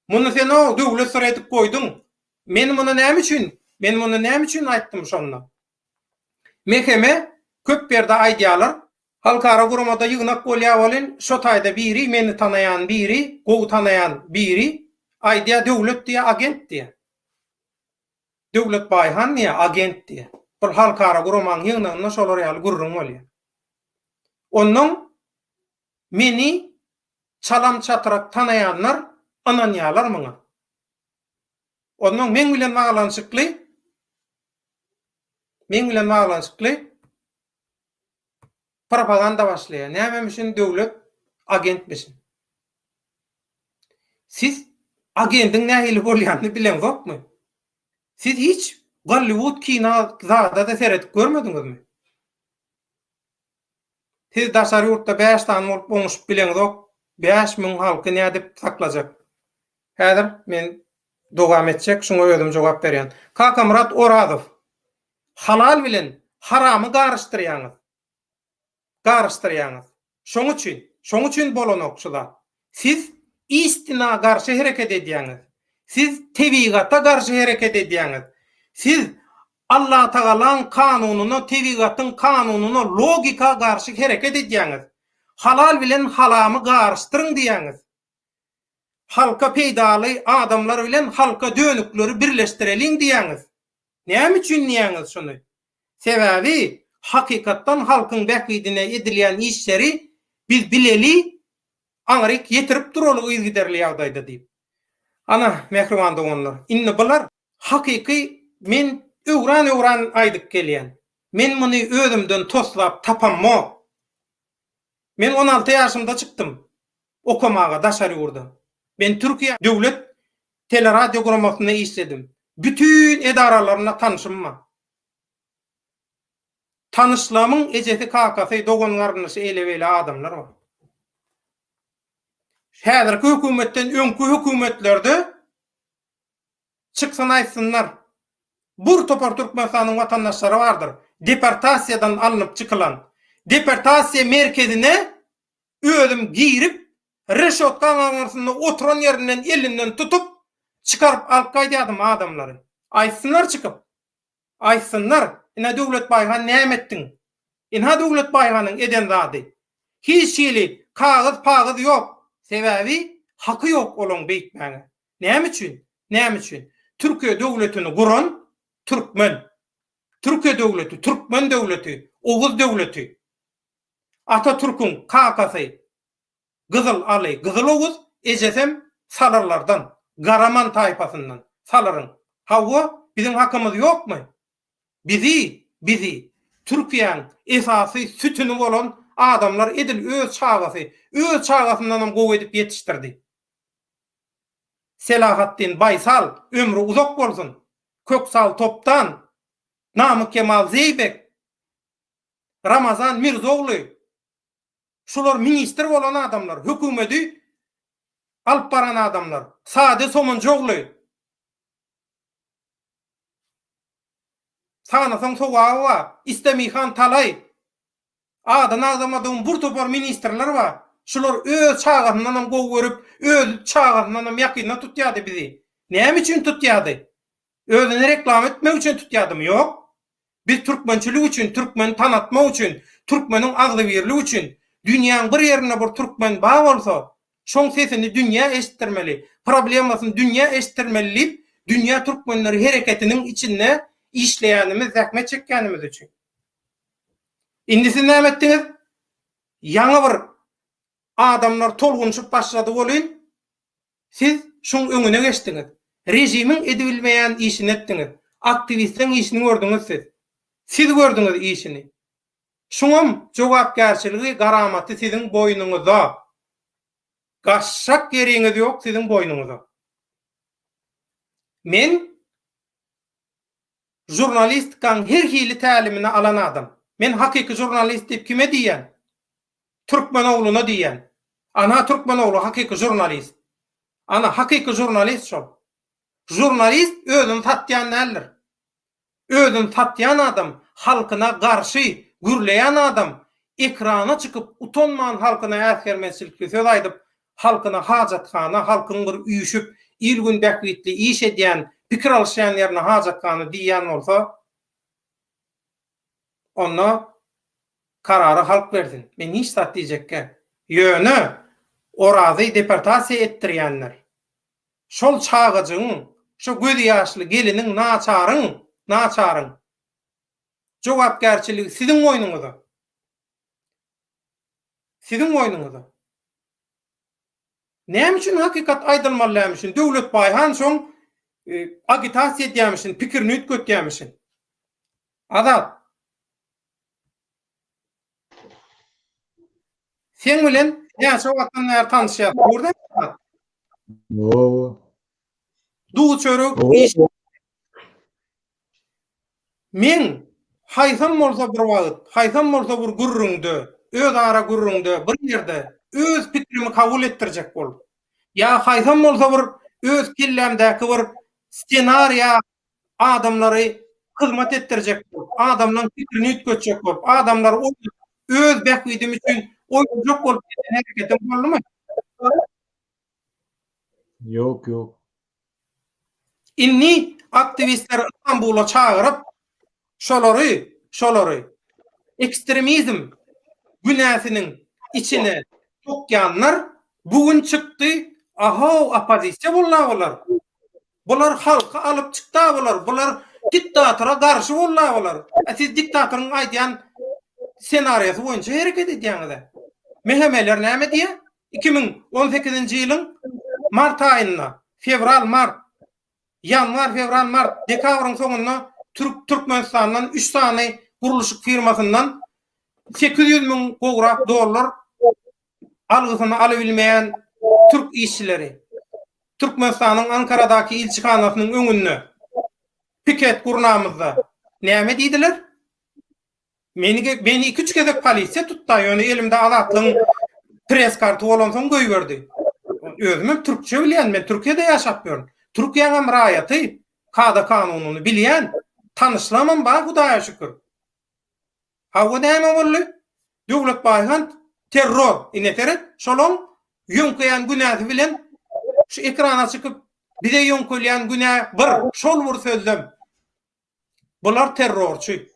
Muny sen o döwlet syry edip goýduň. Men muny näme üçin, men muny näme üçin aýtdym şonda? Meheme köp ýerde aýdýarlar. Halkara guramada ýygnak bolýar welin, şo taýda biri, meni tanaýan biri, gowy tanaýan biri aýdýar, Döwlet diýýär, agent diýýär. Döwlet Baýhan diýýär, agent diýýär. Bir halkara guramaň ýygnagynda şolar ýaly gürrüň bolýar. Onnoň meni çalam-çatyrak tanaýanlar ynanýarlar muňa. Onnoň meň bilen baglanyşykly meň bilen baglanyşykly propaganda başlaýar. Nämemişin döwlet agentmişin. Siz agendiň nähili bolýanyny bileňzokmy? Siz hiç Golliwud kino zada-da seredip görmediňizmi? Siz daşary ýurtda bäş sany bolup oňuşyp bileňzok, 5000 halky nädip saklajak? Häzir men dowam etjek, şuňa özüm jogap berýän. Kakamyrat Orazow, halal bilen haramy garyşdyrýaňyz. Garyşdyrýaňyz. Şoň üçin, şoň üçin bolanok şu zat. Siz istina garşy hereket edýäňiz. Siz tebigata garşy hereket edýäňiz. Siz Allatagalaň kanunyna, tebigatyň kanunyna, logika garşy hereket edýäňiz. Halal bilen halamy garyşdyryň diýýäňiz. Halka peýdaly adamlar bilen halka dönükleri birleşdireliň diýýäňiz. Näme üçin diýýäňiz şuny? Sebäbi hakykatdan halkyň bähbidine edilýän işleri biz bileli, aňryk ýetirip duraly yzygiderli ýagdaýda diýip. Ana, mähriban doganlar, indi bular hakyky men öwran-öwran aýdyp gelýän. Men muny özümden toslap tapamok. Men 16 ýaşymda çykdym okamaga daşary ýurda. Men Türkiýe döwlet teleradio guramasynda işledim. Bütin edaralarynda tanşym bar. Tanyşlamyň ejesi kakasy dogan garyndaşy eýle beýle adamlar bar. Häzirki hökümetden öňki hökümetlerde çyksyn aýtsynlar. Bur topar Türkmenistanyň watandaşlary bardyr. Deportasiýadan alnyp çykylan. Deportasiýa merkezine özüm girip reşotkaň aňyrsynda oturan ýerinden elinden tutup çykaryp alyp gaýdýardym adamlary. Aýtsynlar çykyp. Aýtsynlar, ine Döwlet Baýhan näme etdiň? Ynha Döwlet Baýhanyň eden zady. Hiç hili kagyz-pagyz ýok. Sebäbi haky ýok olaň beýtmäge. Näme üçin? Näme üçin? Türkiýe döwletini guran türkmen. Türkiýe döwleti, türkmen döwleti, Oguz döwleti. Atatürküň kakasy Gyzyl Aly Gyzyl Oguz, ejesem salyrlardan, Garaman taýpasyndan, salyryň. Hawa, biziň hakymyz ýokmy? Bizi, bizi Türkiýäň esasy sütüni bolan adamlar edil öz çagasy, öz çagasyndanam gowy edip ýetişdirdi. Selahatdin Baýsal, ömri uzak bolsun! Köksal Topdan, Namyk Kemal Zeýbek, Ramazan Mirzogly, Şular ministr bolan adamlar, hökümedi alyp baran adamlar. Sade Somunjogly. Sanasaň sogaby bar. Istemihan Talaý. Adyny agzamadygym bir topar ministrler bar. Şular öz çagasyndanam gowy görüp, öz çagasyndanam ýakynda tutýardy bizi. Näme üçin tutýardy? Özüni reklama etmek üçin tutýardymy? Ýok. Biz türkmençilik üçin, türkmeni tanatmak üçin, türkmeniň agzybirligi üçin, dünýäň bir ýerinde bir türkmen bar bolsa, şoň sesini dünýä eşitdirmeli, problemasyny dünýä eşitdirmeli diýip, dünýä türkmenleri hereketiniň içinde işleýänimiz, zähmet çekýänimiz üçin. Indi siz näme etdiňiz? Ýaňy bir adamlar tolgunyşyp başlady welin, Siz şuň öňüne geçdiňiz. Režimiň edibilmeýän işini etdiňiz. Aktiwistleň işini gördüňiz siz. Siz gördüňiz işini. Şuňam jogapkärçiligi, garamaty siziň boýnuňyzda. Gaçjak ýeriňiz ýok siziň boýnuňyza. Men. žurnalistikaň her hili tälimini alan adam. Men hakyky žurnalist diýip kime diýýän? Türkmen ogluna diýýän. Ana türkmen ogly hakyky žurnalist. Ana hakyky žurnalist şol. Žurnalist özüni satýan däldir. Özüni satýan adam, halkyna garşy gürleýän adam, ekrana çykyp utanman halkyna äsgermezçilikli söz aýdyp, halkyna hajathana, halkyň bir üýşüp il-gün bähbitli iş edýän, pikir alyşýan ýerine hajathana diýýän bolsa, onda karary halk bersin. Men hiç zat diýjekgä. Ýöne Orazy deportasiýa etdirýänler, şol çagajygyň, şo gözi ýaşly geliniň naçaryň, naçaryň jogapkärçiligi siziň boýnuňyza. Siziň boýnuňyza. Näme üçin hakykat aýdylmaly dälmişin? Döwlet Baýhan şoň agitasiýa edýämişin, pikirini üýtgetýämişin. Azat. Seň bilen näçe wagtdan bäri tanyşýas, dogry dälmi? Hawa. Duz çörek iş. Men haýsam bolsa bir wagt, haýsam bolsa bir gürrüňde, öz ara gürrüňde bir ýerde öz pikrimi kabul etdirjek bolup, ýa haýsam bolsa bir öz kellämdäki bir ssenariýa adamlary hyzmat etdirjek bolup, adamlaryň pikirini üýtgetjek bolup, adamlary oýnadyp, öz bähbidim üçin oýnajak bolup eden hereketim boldumy? Ýok, ýok. Indi aktiwistleri Stambula çagyryp, şolary, şolary ekstremizm günäsiniň içine sokýanlar bu gün çykdy, ahow, oppozisiýa boldy-a bular. Bular halky alyp çykda bular. Bular diktatora garşy bolda bular. E siz diktatoryň aýdýan ssenariýasy boýunça hereket edýäňiz. MHM-ler näme diýýär? 2018-nji ýylyň mart aýynda, fewral, mart, ýanwar, fewral, mart, dekabryň soňunda Türk Türkmenistandan 3 sany gurluşyk firmasyndan 800 müň gowrak dollar algysyny alybilmeýän türk işçileri Türkmenistanyň Ankaradaky ilçihanasynyň öňünde piket gurnamyzda näme diýdiler? Meni meni iki-üç gezek polisiýa tutdy, ýöne elimde Azatlygyň press karty bolansoň goýberdi. Özümem türkçe bilýän, men Türkiýede ýaşap ýörün. Türkiýäňem raýaty, kada-kanunyny bilýän, tanyşlamam bar Hudaýa şükür. Hawa näme boldy? Döwlet Baýhan terror. Ine seret, şolaň ýöňkeýän günäsi bilen şu ekrana çykyp bize ýöňkelýän günä bir, şol bir sözlem. Bular terrorçy.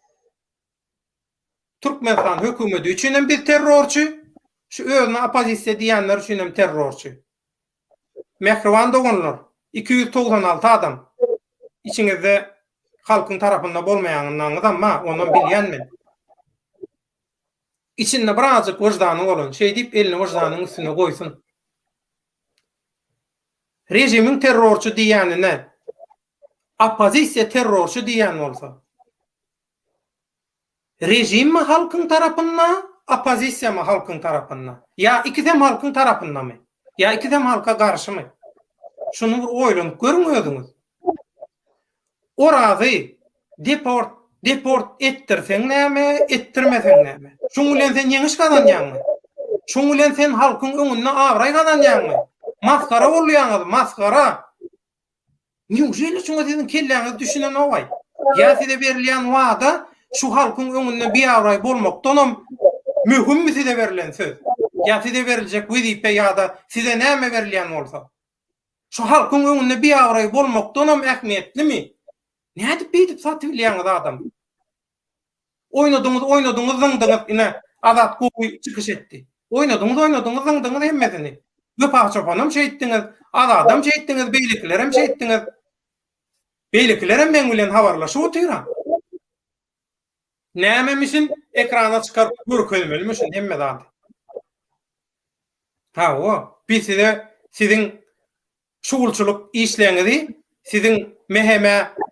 Türkmenistan hökümeti üçin hem biz terrorçy, şu özüne oppozisiýa diýenler üçin hem terrorçy. Mähriban doganlar, 296 adam içiňizde halkyň tarapynda bolmaýanyňyzam bar, onam bilýän men. Içinde birazjyk wyždany bolan, şeý diýip elini wyždanyň üstüne goýsun. Režimiň terrorçy diýýänine oppozisiýa terrorçy diýýän bolsa, Režimmi halkyň tarapynda, oppozisiýamy halkyň tarapynda? Ýa ikisem halkyň tarapyndamy? Ýa ikisem halka garşymy? Şuny bir oýlanyp görüň özüňiz. Orazy deport deport etdirseň näme, etdirmeseň näme? Şuň bilen sen ýeňiş gazanýaňmy? Şuň bilen sen halkyň öňünde abraý gazanýaňmy? Masgara bolýaňyz, masgara! Newželi şuňa siziň kelläňiz düşünenogaý? Ýa size berilýän wada şu halkyň öňünde biabraý bolmakdanam möhümmi size berlen söz? Ýa size beriljek wezipe ýa-da size näme berilýän bolsa? Şu halkyň öňünde biabraý bolmakdanam ähmiýetlimi? Nädip beýdip satybilýäňiz adamy? Oýnadyňyz, oýnadyňyz, zyňdyňyz, ine, Azat gowy çykyş etdi. Oýnadyňyz, oýnadyňyz, zyňdyňyz hemmesini. Wepa çopanam şeýtdiňiz, Azadam şeýtdiňiz, beýlekilerem şeýtdiňiz. Beýlekilerem meň bilen habarlaşyp otyr-a. Nämemişin ekrana çykaryp görkezmelimişin hemme zady. Hawa, biz size siziň Şugulçylyk işleňizi, siziň MHM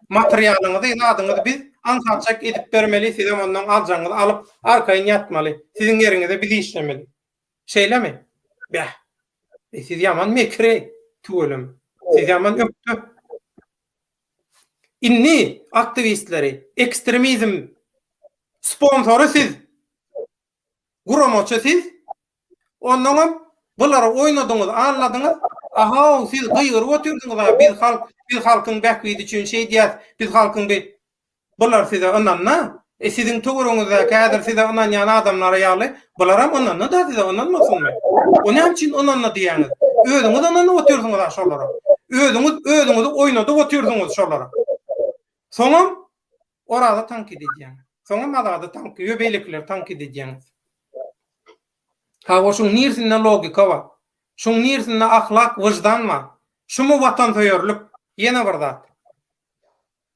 materialyňyzy, zadyňyzy biz aňsatjak edip bermeli, sizem ondan aljagyňyzy alyp, arkaýyn ýatmaly. Siziň ýeriňize biz işlemeli. Şeýlemi? Bäh! E, siz ýaman mekir-eý, tüweleme. Siz ýaman ökde. Indi aktiwistleri ekstremizm sponsory siz. Guramaçy siz. Onnoňam bulary oýnadyňyz, aldadyňyz. Ahaw, siz gygyryp otyrdyňyz-a, biz halk, biz halkyň bähbidi üçin şeýdýäs, biz halkyň bi Bular size ynanna. E siziň töweregiňizdäki häzir size ynanýan adamlar ýaly, bularam ynandy-da size ynanmasynmy? O näme üçin ynandy diýýäňiz? Özüňiz ynanyp otyrsyňyz-a şolara. Özüňiz özüňizi oýnadyp otyrsyňyz şolara. Soňam Orazy tankyt edýäňiz. Soňam Azady tankyt, we beýlekileri tankyt edýäňiz. Hawa, şuň nirsinde logika bar? Şuň nirsinde ahlak, wyždan bar? Şumy watansöýerlik? Ýene bir zat.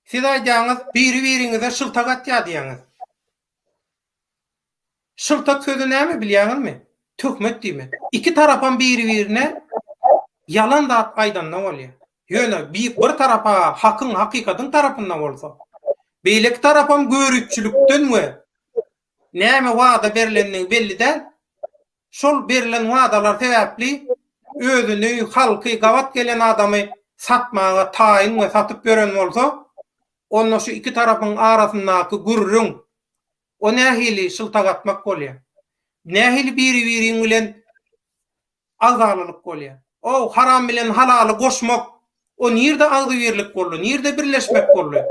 Siz aýdýaňyz, biri-biriňize şyltak atýar diýýäňiz. Şyltak sözi näme bilýäňizmi? Töhmet diýmek. Iki tarapam biri-birine ýalan zat aýdanda bolýar. Ýöne bir tarapa hakyň, hakykatyň tarapynda bolsa, beýleki tarapam göripçilikden we näme wada berlendigi belli däl, Şol berlen wadalar sebäpli özüni, halky, gabat gelen adamy satmaga taýyn we satyp ýören bolsa, onda şu iki tarapyň arasyndaky gürrüň, o nähili şyltak atmak bolýar? Nähili biri-biriň bilen agzalalyk bolýar? O haram bilen halaly goşmak, o nirde agzybirlik boldy, nirde birleşmek boldy?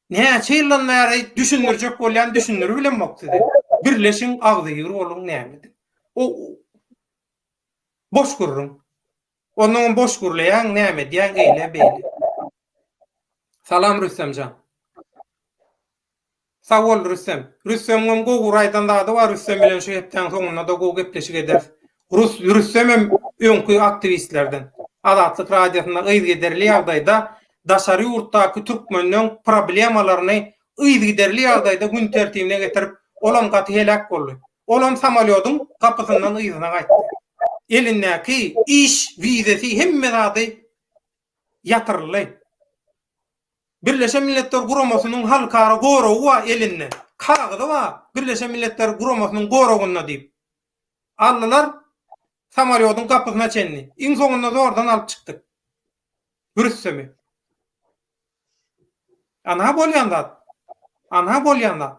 Näçe ýyldan bäri düşündirjek bolýan düşündiribilemok size. Birleşiň agzybir boluň näme. O boş gürrüň. Ondan boş gürleýäň näme edýäň eýle beýle. Salam Rüstemjan. Sag bol Rüstem. Rüstemiňem gowy bir aýdan zady bar Rüstem bilen şu hepdäň soňunda-da gowy gepleşik ederis. Rus Rüstemem öňki aktiwistlerden. Azatlyk Radiosynda yzygiderli ýagdaýda daşary ýurtdaky türkmenleň problemalaryny yzygiderli ýagdaýda gün tertibine getirip olam gaty heläk boldy. Olam samolýodyň gapysyndan yzyna gaýtdy. Elindäki iş wizesi hemme zady ýatyryldy. Birleşen Milletler Guramasynyň halkara goragy bar elinde. Kagyzy bar Birleşen Milletler Guramasynyň goragynda diýip. Aldylar samolýodyň gapysyna çenli. Iň soňunda zordan alyp çykdyk. Rüstemi. Anha bolýan zat. Anha bolýan zat.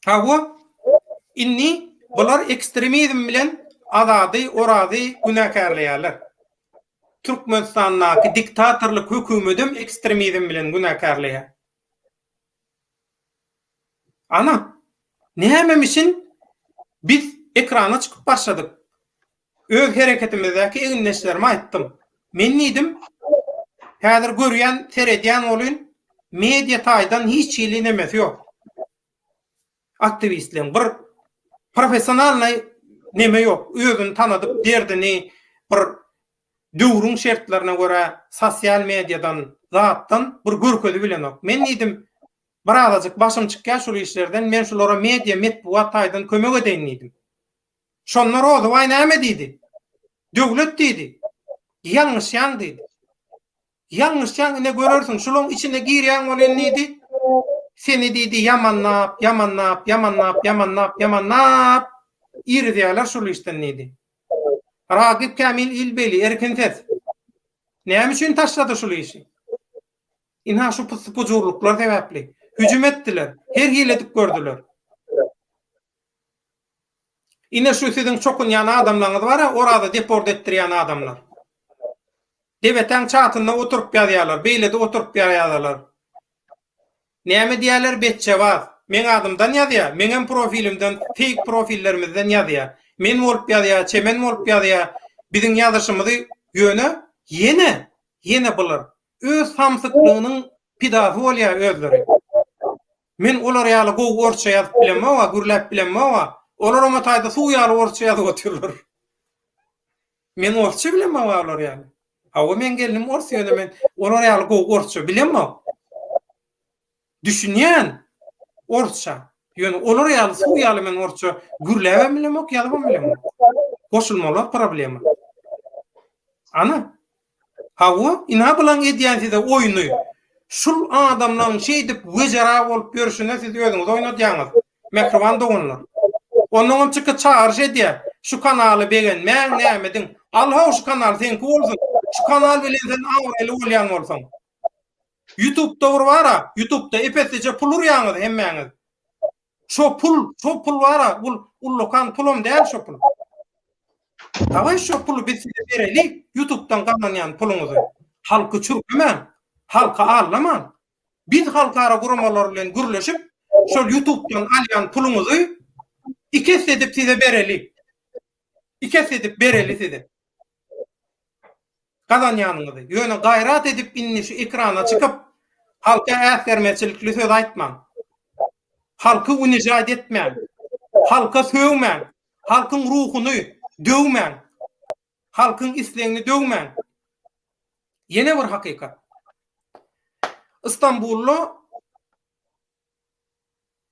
Hawa, indi bular ekstremizm bilen Azady, Orazy günäkärleýärler. Türkmenistandaky diktatorlyk hökümedem ekstremizm bilen günäkärleýär. Ana, nämemişin biz ekrana çykyp başladyk. Öz hereketimizdäki egindeşlerime aýtdym. Men diýdim, häzir görýän, seredýän bolyn, media taýdan hiç hili nemesi ýok. Aktiwistleň bir professionalnyý neme ýok. Özüni tanadyp, derdini bir döwrüň şertlerine görä sosial mediadan, zatdan bir görkezibilenok. Men diýdim, birazajyk başym çykýar şul işlerden, men şulara media, metbugat taýdan kömek edeýin diýdim. Şonda Rozybaý näme diýdi? Döwlet diýdi. Ýalňyşýaň diýdi. Ýalňyşýaň ine görersiň, şulaň içine girýäň welin diýdi. Seni diýdi ýamanlap, ýamanlap, ýamanlap, ýamanlap, ýamanlap irizýärler şul işden diýdi. Ragyp Kämil Ilbeýli, Erkin ses. Näme üçin taşlady şul işi? Ynha şu pyssy-pujurlyklar sebäpli. Hüjüm etdiler. Her hili edip gördüler. Ine şu siziň çokunýan adamlaňyz bar-a, Oraza deport etdirýän adamlar. Debetäň çatynda oturyp ýazýarlar, beýlede oturyp ýazýarlar. Näme diýýärler, betjewaz. Meň adymdan ýazýar, meňem profilimden, feýk profillerimizden ýazýar. Men bolup ýazýar, Çemen bolup ýazýar. Biziň ýazyşymyzy ýöne ýene, ýene bular öz samsyklygynyň pidasy bolýar özleri. Men olar ýaly gowy orsça ýazyp bilemok-a, gürläp bilemok-a. Olar oňa taýda suw ýaly orsça ýazyp otyrlar. Men orsça bilemok-a olar ýaly. Hawa, meň gelnim ors, ýöne men olar ýaly gowy orsça bilemok. Düşünýän orsça. Ýöne olar ýaly suw ýaly men orsça gürläbem bilemok, ýazybam bilemok. Goşulmalar problema. Ana, Hawa, ynha bulaň edýän size oýny. Şul adamlaň şeýdip wejera bolup ýörşüne siz özüňiz oýnadýaňyz, mähriban doganlar. Onnoňam çykyp çagyryş edýär, şu kanaly begenmäň, nämediň. Al-how şu kanal seňki bolsun. Şu kanal bilen sen abraýly bolýan bolsaň. Ýutubda bir bar-a, Ýutubda ep-eslije pul urýaňyz hemmäňiz. Şo pul, şo pul bar-a, ul ullakan pulam däl şo pul. Dawaý şo puly biz size bereli, Ýutubdan gazanýan puluňyzy. Halky çürkemäň, halky aldamaň. Biz halkara guramalar bilen gürleşip, şol Ýutubdan alýan puluňyzy iki esse edip size bereli. Iki esse edip bereli size. Gazanýanyňyzy. Ýöne gaýrat edip indi şu ekrana çykyp, halka äsgermezçilikli söz aýtmaň. Halky unižat etmäň. Halka sögmäň. Halkyň ruhuny döwmäň. Halkyň islegini döwmäň. Ýene bir hakykat. Istanbulda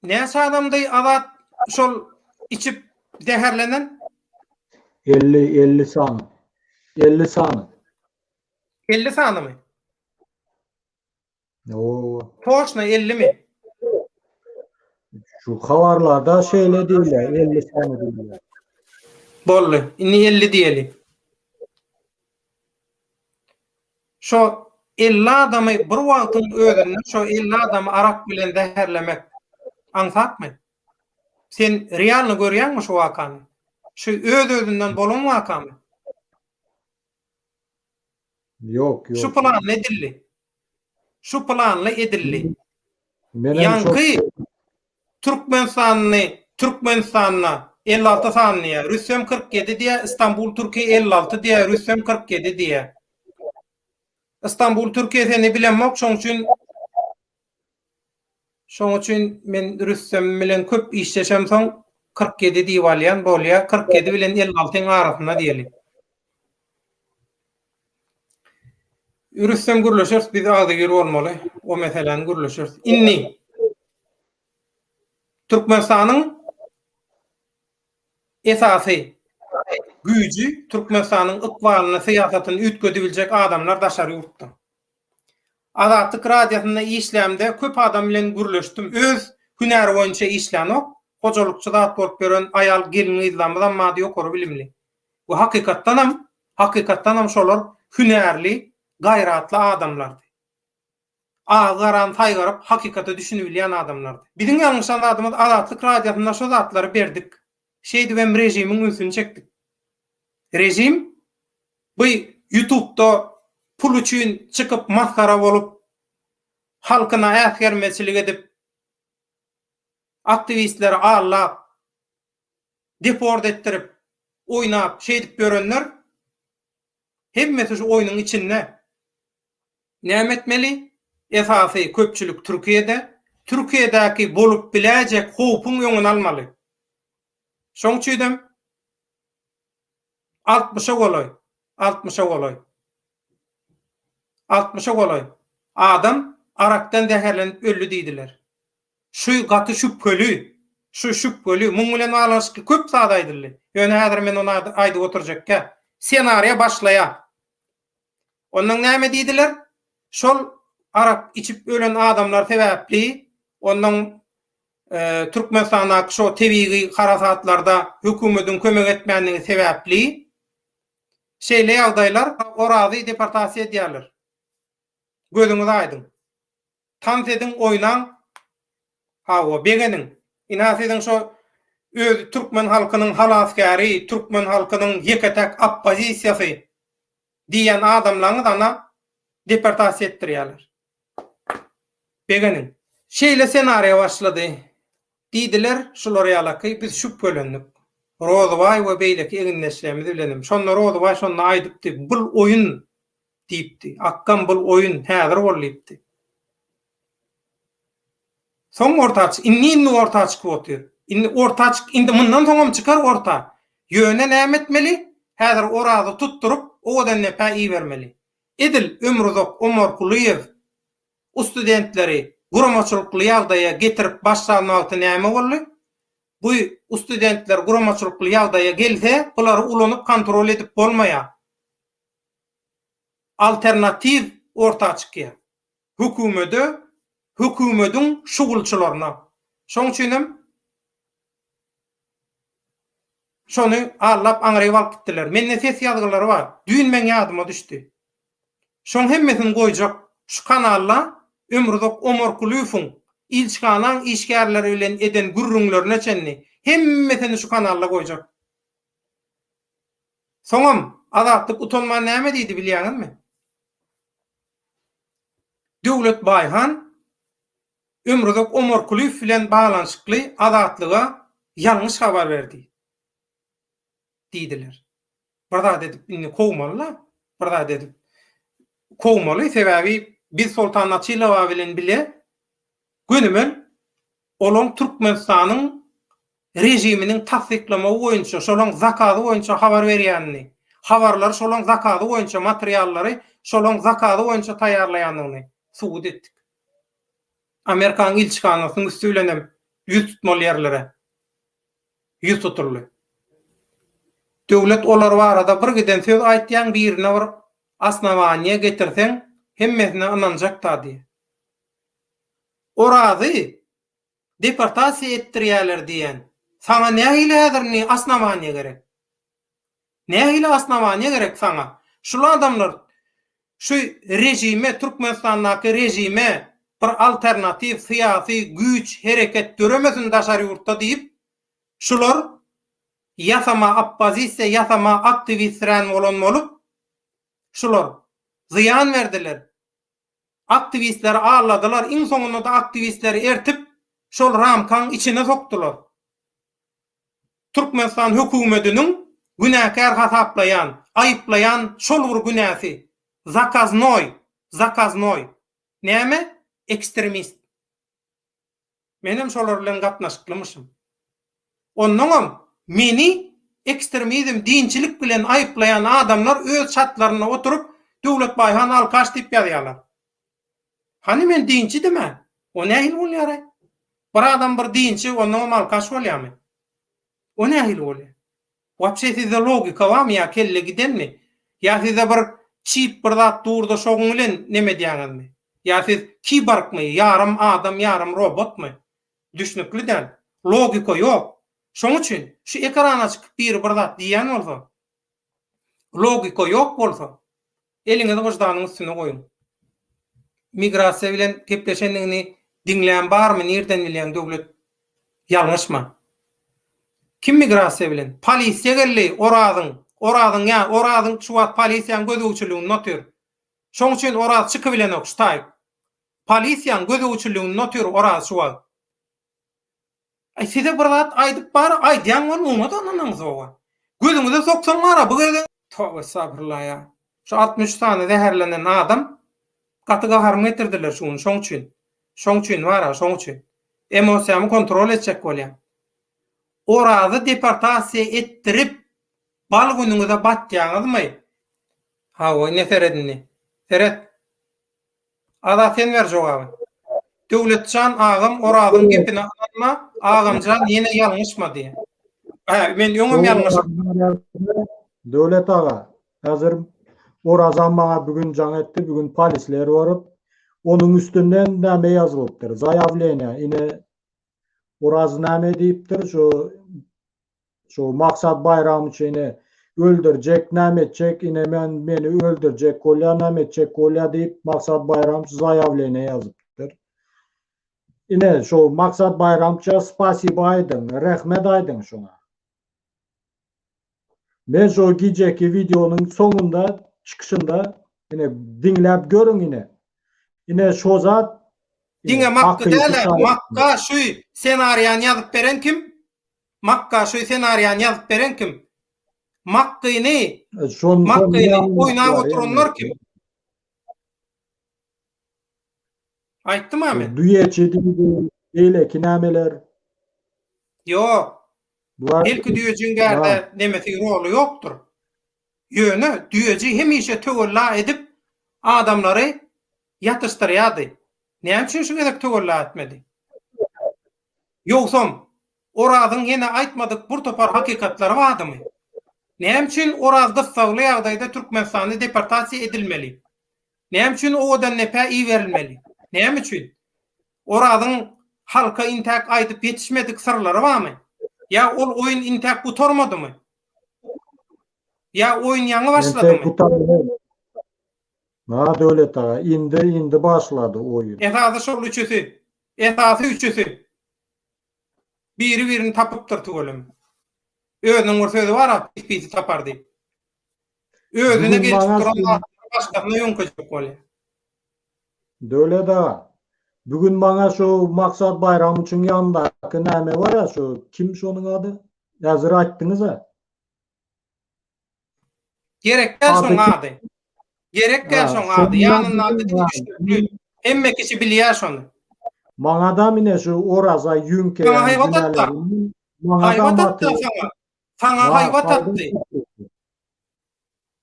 näçe adamdy Azat şol içip zäherlenen? 50, 50 sany. 50 sany. 50 sanymy? Owa. Toçno 50 mi? Şu habarlarda şeýle diýilýär, 50 sany diýilýär. Boldy. Indi 50 diýeli. Şo 50 adamy bir wagtyň özünde şo 50 adamy arak bilen zäherlemek aňsatmy? Sen realny görýäňmi şu wakany? Şu öz-özünden bolan wakamy? Ýok, ýok. Şu planly edildi. Şu planly edildi. Menem şo Ýaňky Türkmenistanly Türkmenistanda 56 sany diýýär, Rüstem 47 diýýär, Istanbul Türkiýe 56 diýýär, Rüstem 47 diýýär. Istanbul Türkiýe seni bilemok, şoň üçin Şoň üçin men Rüstem bilen köp işleşemsoň 47 diýip alýan, bolýa, 47 bilen 56-yň arasynda diýeli. Rüstem gürleşeris, biz agzybir bolmaly, o meseläni gürleşeris. Indi Türkmenistanyň esasy güýji Türkmenistanyň ykbalyny, syýasatyny üýtgedibiljek adamlar daşary ýurtda. Azatlyk Radiosynda işlämde köp adam bilen gürleşdim. Öz hünäri boýunça işlänok, hojalykçy zat bolup ýören aýal gelin-gyzlarymyzam bardy ýokary bilimli. We hakykatdanam, hakykatdanam şolar hünärli, gaýratly adamlardy. Agy-garany saýgaryp, hakykata düşünibilýän adamlardy. Biziň ýalňyşan zadymyz Azatlyk Radiosynda şo zatlary berdik. Şeýdibem režimiň ünsüni çekdik. Režim bu ýutubda pul üçin çykyp masgara bolup, halkyna äsgermezçilik edip, aktiwistleri aldap, deport etdirip, oýnap şeýdip ýörenler hemmesi şu oýnuň içinde. Näme etmeli? Esasy köpçülik Türkiýede. Türkiýedäki bolup biläýjek howpuň öňüni almaly. Şoň üçinem altmyşa golaý, altmyşa golaý, altmyşa golaý adam arakdan zäherlenip öldi diýdiler. Şu gaty şübheli, şu şübheli, muň bilen baglanyşykly köp zat aýdyldy. Ýöne häzir men ony aýdyp oturjakkä. Senariýa başlaýar. Ondan näme diýdiler? Şol arak içip ölen adamlar sebäpli ondan Türkmenistandaky şo tebigy harasatlarda hökümediň kömek etmänligi sebäpli şeýle ýagdaýlar Orazy deportasiýa edýärler. Gözüňiz aýdyň. Tans ediň, oýnaň. Hawa, begeniň. Ynha siziň şo öz türkmen halkynyň halasgäri, türkmen halkynyň ýeke-täk oppozisiýasy diýýän adamlaryňyz ana deportasiýa etdirýärler. Begeniň. Şeýle senariýa başlady. Diýdiler, şular ýalaky biz şübhelendik. Rozybaý we beýleki egindeşlerimiz bilenem. Şonda Rozybaý şonda aýdypdy, bul oýun diýipdi. Akgam bul oýun häzir bol diýipdi. Soň orta çyk, indi indi orta çykyp otyr. Indi orta çyk, indi mundan soňam çykar orta. Ýöne näme etmeli? Häzir Orazy tutduryp, Owadandepä ibermeli. Edil Ömruzak Omarkulyýew u studentleri guramaçylykly ýagdaýa getirip başlan wagty näme boldy? Bu u studentler guramaçylykly ýagdaýa gelse, bulary ulanyp kontrol edip bolmaýar. Alternatiw orta çykýar. Hökümede, hökümediň şugulçylaryna. Şoň üçinem şony aldap aňryp alyp gitdiler. Mende ses ýazgylary bar. Düýn meň ýadyma düşdi. Şoň hemmesini goýjak şu kanalda Ömruzak Omarkulyýewiň ilçihanaň işgärleri bilen eden gürrüňlerine çenli hemmesini şu kanalda goýjak. Soňam Azatlyk utanman näme diýdi bilýäňizmi? Döwlet Baýhan Ömruzak Omarkulyýew bilen baglanyşykly Azatlyga ýalňyş habar berdi diýdiler. Bir zat edip indi kowmaly-la, bir zat edip kowmaly, sebäbi biz Soltan Açylowa bilen bile gönümel olaň Türkmenistanyň režiminiň tassyklamagy boýunça, şolaň zakazy boýunça habar berýänini, habarlary şolaň zakazy boýunça, materiallary şolaň zakazy boýunça taýýarlaýandygyny subut etdik. Amerikanyň ilçihanasynyň üsti bilen hem ýüz tutmaly ýerlere ýüz tutuldy. Döwlet olar barada bir giden söz aýtýaň birine bir osnowaniýe getirseň hemmesine ynanjakda diýýär. Orazy deportasiýa etdirýäler diýýän. Saňa nähili häzir indi osnowaniýe gerek? Nähili osnowaniýe gerek saňa? Şul adamlar şu režime Türkmenistandaky režime bir alternatiw syýasy güýç hereket döremesin daşary ýurtda diýip şular ýasama oppozisiýa ýasama aktiwistirän bolan bolup şular zyýan berdiler aktiwistleri aldadylar iň soňunda-da aktiwistleri ertip şol ramkaň içine sokdular. Türkmenistan höküwmediniň günäkär hasaplaýan, aýyplaýan şol bir günäsi, zakaznoý, zakaznoý, näme, ekstremist. Menem şolar bilen gatnaşyklymyşym. Onnoňam meni ekstremizm, dinçilik bilen aýyplaýan adamlar öz çatlarynda oturyp Döwlet Baýhan alkaş diýip ýazýarlar. Hany men dinçidim-ä? O nähili bolýar-aý? Bir adam bir dinçi, onnoňam alkaş bolýarmy? O nähili bolýar? Wapşe sizde logika barmy ýa kelle gidenmi? Ýa sizde bir çip bir zat durda şoň bilen neme edýäňizmi? Ýa siz kiborgmy, ýarym adam ýarym robotmy? Düşnükli däl. Logika ýok. Şoň üçin şu ekrana çykyp biri bir zat diýýän bolsa, logika ýok bolsa, eliňizi wyždanyň üstüne goýuň. Migrasiýa bilen gepleşendigini diňlän barmy nirden bilýäň Döwlet ýalňyşma. Kim migrasiýa bilen? Polisiýa geldi Orazyň Orazyň ýa Orazyň şu wagt polisiýaň gözegçiliginde otyr. Şoň üçin Oraz çykybilenok şu taýyk. Polisiýaň gözegçiliginde otyr Oraz şu wagt. Aý size bir zat aýdyp bar aýdýan boluň oňa-da ynanaňyzoga. Gözüňize soksaň bara bu gezek. Toba estagfurullah ýa. Şu 63 sany zäherlenen adam gaty gaharymy getirdiler şu gün şoň üçin. Şoň üçin bara şoň üçin. Emosiýamy kontrol etjek bolýan. Orazy deportasiýa etdirip bal günüňize batýaňyzmy? Hawa ine seret indi. Seret. Azat sen ber jogaby. Döwletjan agam Orazyň gepine ynanma, agamjan ýene ýalňyşma diýýär. Hä, men öňem ýalňyşyp. Döwlet aga, häzir Orazam maňa bu gün jaň etdi, bu gün polisler baryp, onuň üstünden näme ýazylypdyr, zaýawleniýa, ine Oraz näme diýipdir, şu Şu Maksat Baýramowiç ine öldürjek, näme etjek, ine men meni öldürjek bolýar, näme etjek bolýar diýip Maksat Baýramowiç zaýawleniýe ýazypdyr. Ine şu Maksat Baýramowiçe spasibo aýdyň, rehmet aýdyň şoňa. Men şu gijeki wideonyň soňunda çykyşynda ine diňläp görüň ine. Ine şo zat Diňe Makka däl, Makka şu senariýany ýazyp beren kim? Makka şu senariýany ýazyp beren kim? Makkyny Makkyny oýnap oturanlar kim? Aýtdym a men. Düýeçi diýdi, beýleki nämeler? Ýok. Belki düýejiň bärde nemesi roly ýokdur. Ýöne düýeji hemişe töwella edip adamlary ýatyşdyrýardy. Näme üçin şu gezek töwella etmedi? Ýogsam, Orazyň ýene aýtmadyk bir topar hakykatlary bardymy? Näme üçin Oraz gyssagly ýagdaýda Türkmenistanda deportasiýa edilmeli? Näme üçin Owadandepä iberilmeli? Näme üçin? Orazyň halka intäk aýdyp ýetişmedik syrlary barmy? Ýa ol oýun intäk gutarmadymy? Ýa oýun ýaňy başladymy? Na Döwlet aga, indi indi başlady oýun. Esasy şol üçüsi. Esasy üçüsi. Biri birini tapypdyr tüweleme. Özüniň bir sözi bar-a, pis pisi tapar diýip. Özüne Bugün gelişip maňa duran şu zatlary başgasyna ýöňkejek bolýar. Döwlet aga, bugün maňa şu Maksat Baýramowiçiň ýanyndaky näme bar-a şu kim şonuň ady? Häzir aýtdyňyz-a. Gerek däl Ady şoň kim? ady. Gerek däl Ha, şoň ady. şonuň Ýanyndaky ady diňe düşnükli. Hemme kişi bilýär şony. Maňadam ine şu Oraza Saňa ýüňkeýän haýbat atdy. günälerini maňadam Haýbat atdy atyp. saňa. Saňa Ha, haýbat haýbat atdy. atdy.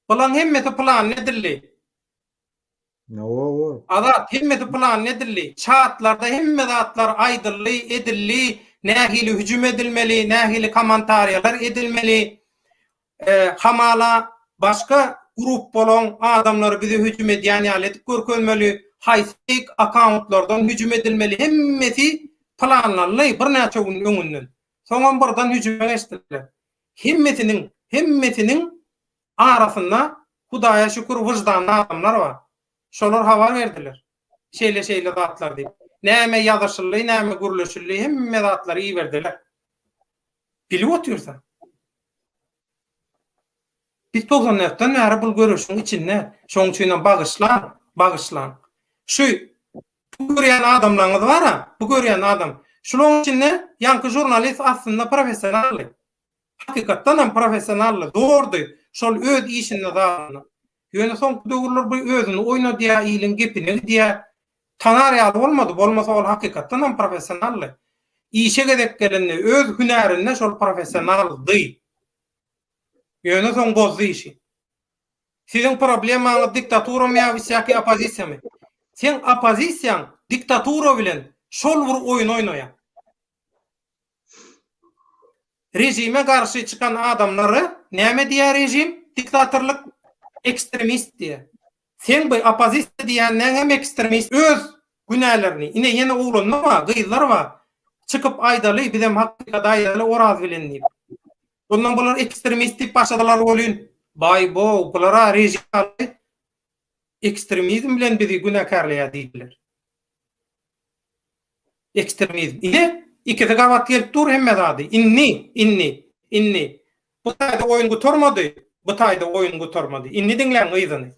Bulaň hemmesi planly edildi. Hawa. Azat, hemmesi planly edildi. Çatlarda hemme zatlar aýdyldy, edildi, nähili hüjüm edilmeli, nähili kommentariýalar edilmeli. Hamala başga grup bolan adamlary bize hüjüm edýän ýaly edip görkezmeli, haýsy fake akkauntlardan hüjüm edilmeli, hemmesi planlandy birnäçe gün öňünden. Soňam birden hüjüme geçdiler. Hemmesiniň, hemmesiniň Arasynda Hudaýa şükür wyždanly adamlar bar. Şolar habar berdiler. Şeýle şeýle zatlar diýip. Näme ýazyşyldy, näme gürleşildi hemme zatlary iberdiler. Bilip otyrsa. Biz 94-den bäri bul göreşiň içinde. Şoň üçinem bagyşlaň, bagyşlaň. Şu bu görýän adamlaryňyz bar-a, bu görýän adam. Şularyň içinde ýaňky žurnalist aslynda professionally. Hakykatdan hem professionally zordy şol öz işinde zadynda. Ýöne soňky döwürler bu özüni oýnadýa iliň gepine gidýä. Tanar ýaly bolmady bolmasa ol hakykatdan hem professionally. Işe gezek gelende öz hünärinde şol professionaldy. Ýöne soň bozdy işi. Siziň problemaňyz diktaturamy ýa wsýakiý oppozisiýamy? Seň oppozisiýaň diktatura bilen şol bir oýun oýnaýa. Režime garşy çykan adamlara näme diýýär režim? Diktatorlyk ekstremist diýýär. Seň bu oppozisiýa diýýänleň hem ekstremist. Öz günälerini, ine ýene oglanlar bar, gyzlar bar. Çykyp aýdaly, bizem hakykaty aýdaly Oraz bilen diýip. Ondan bular ekstremist diýip başladylar welin, baý-bow, bulara režim ýaly ekstremizm bilen bizi günäkärleýär diýdiler. Ekstremizm. Ine, ikisi gabat gelip dur hemme zady. Indi, indi, indi. Bu taýda oýun gutarmady, bu taýda oýun gutarmady. Indi diňläň yzyny.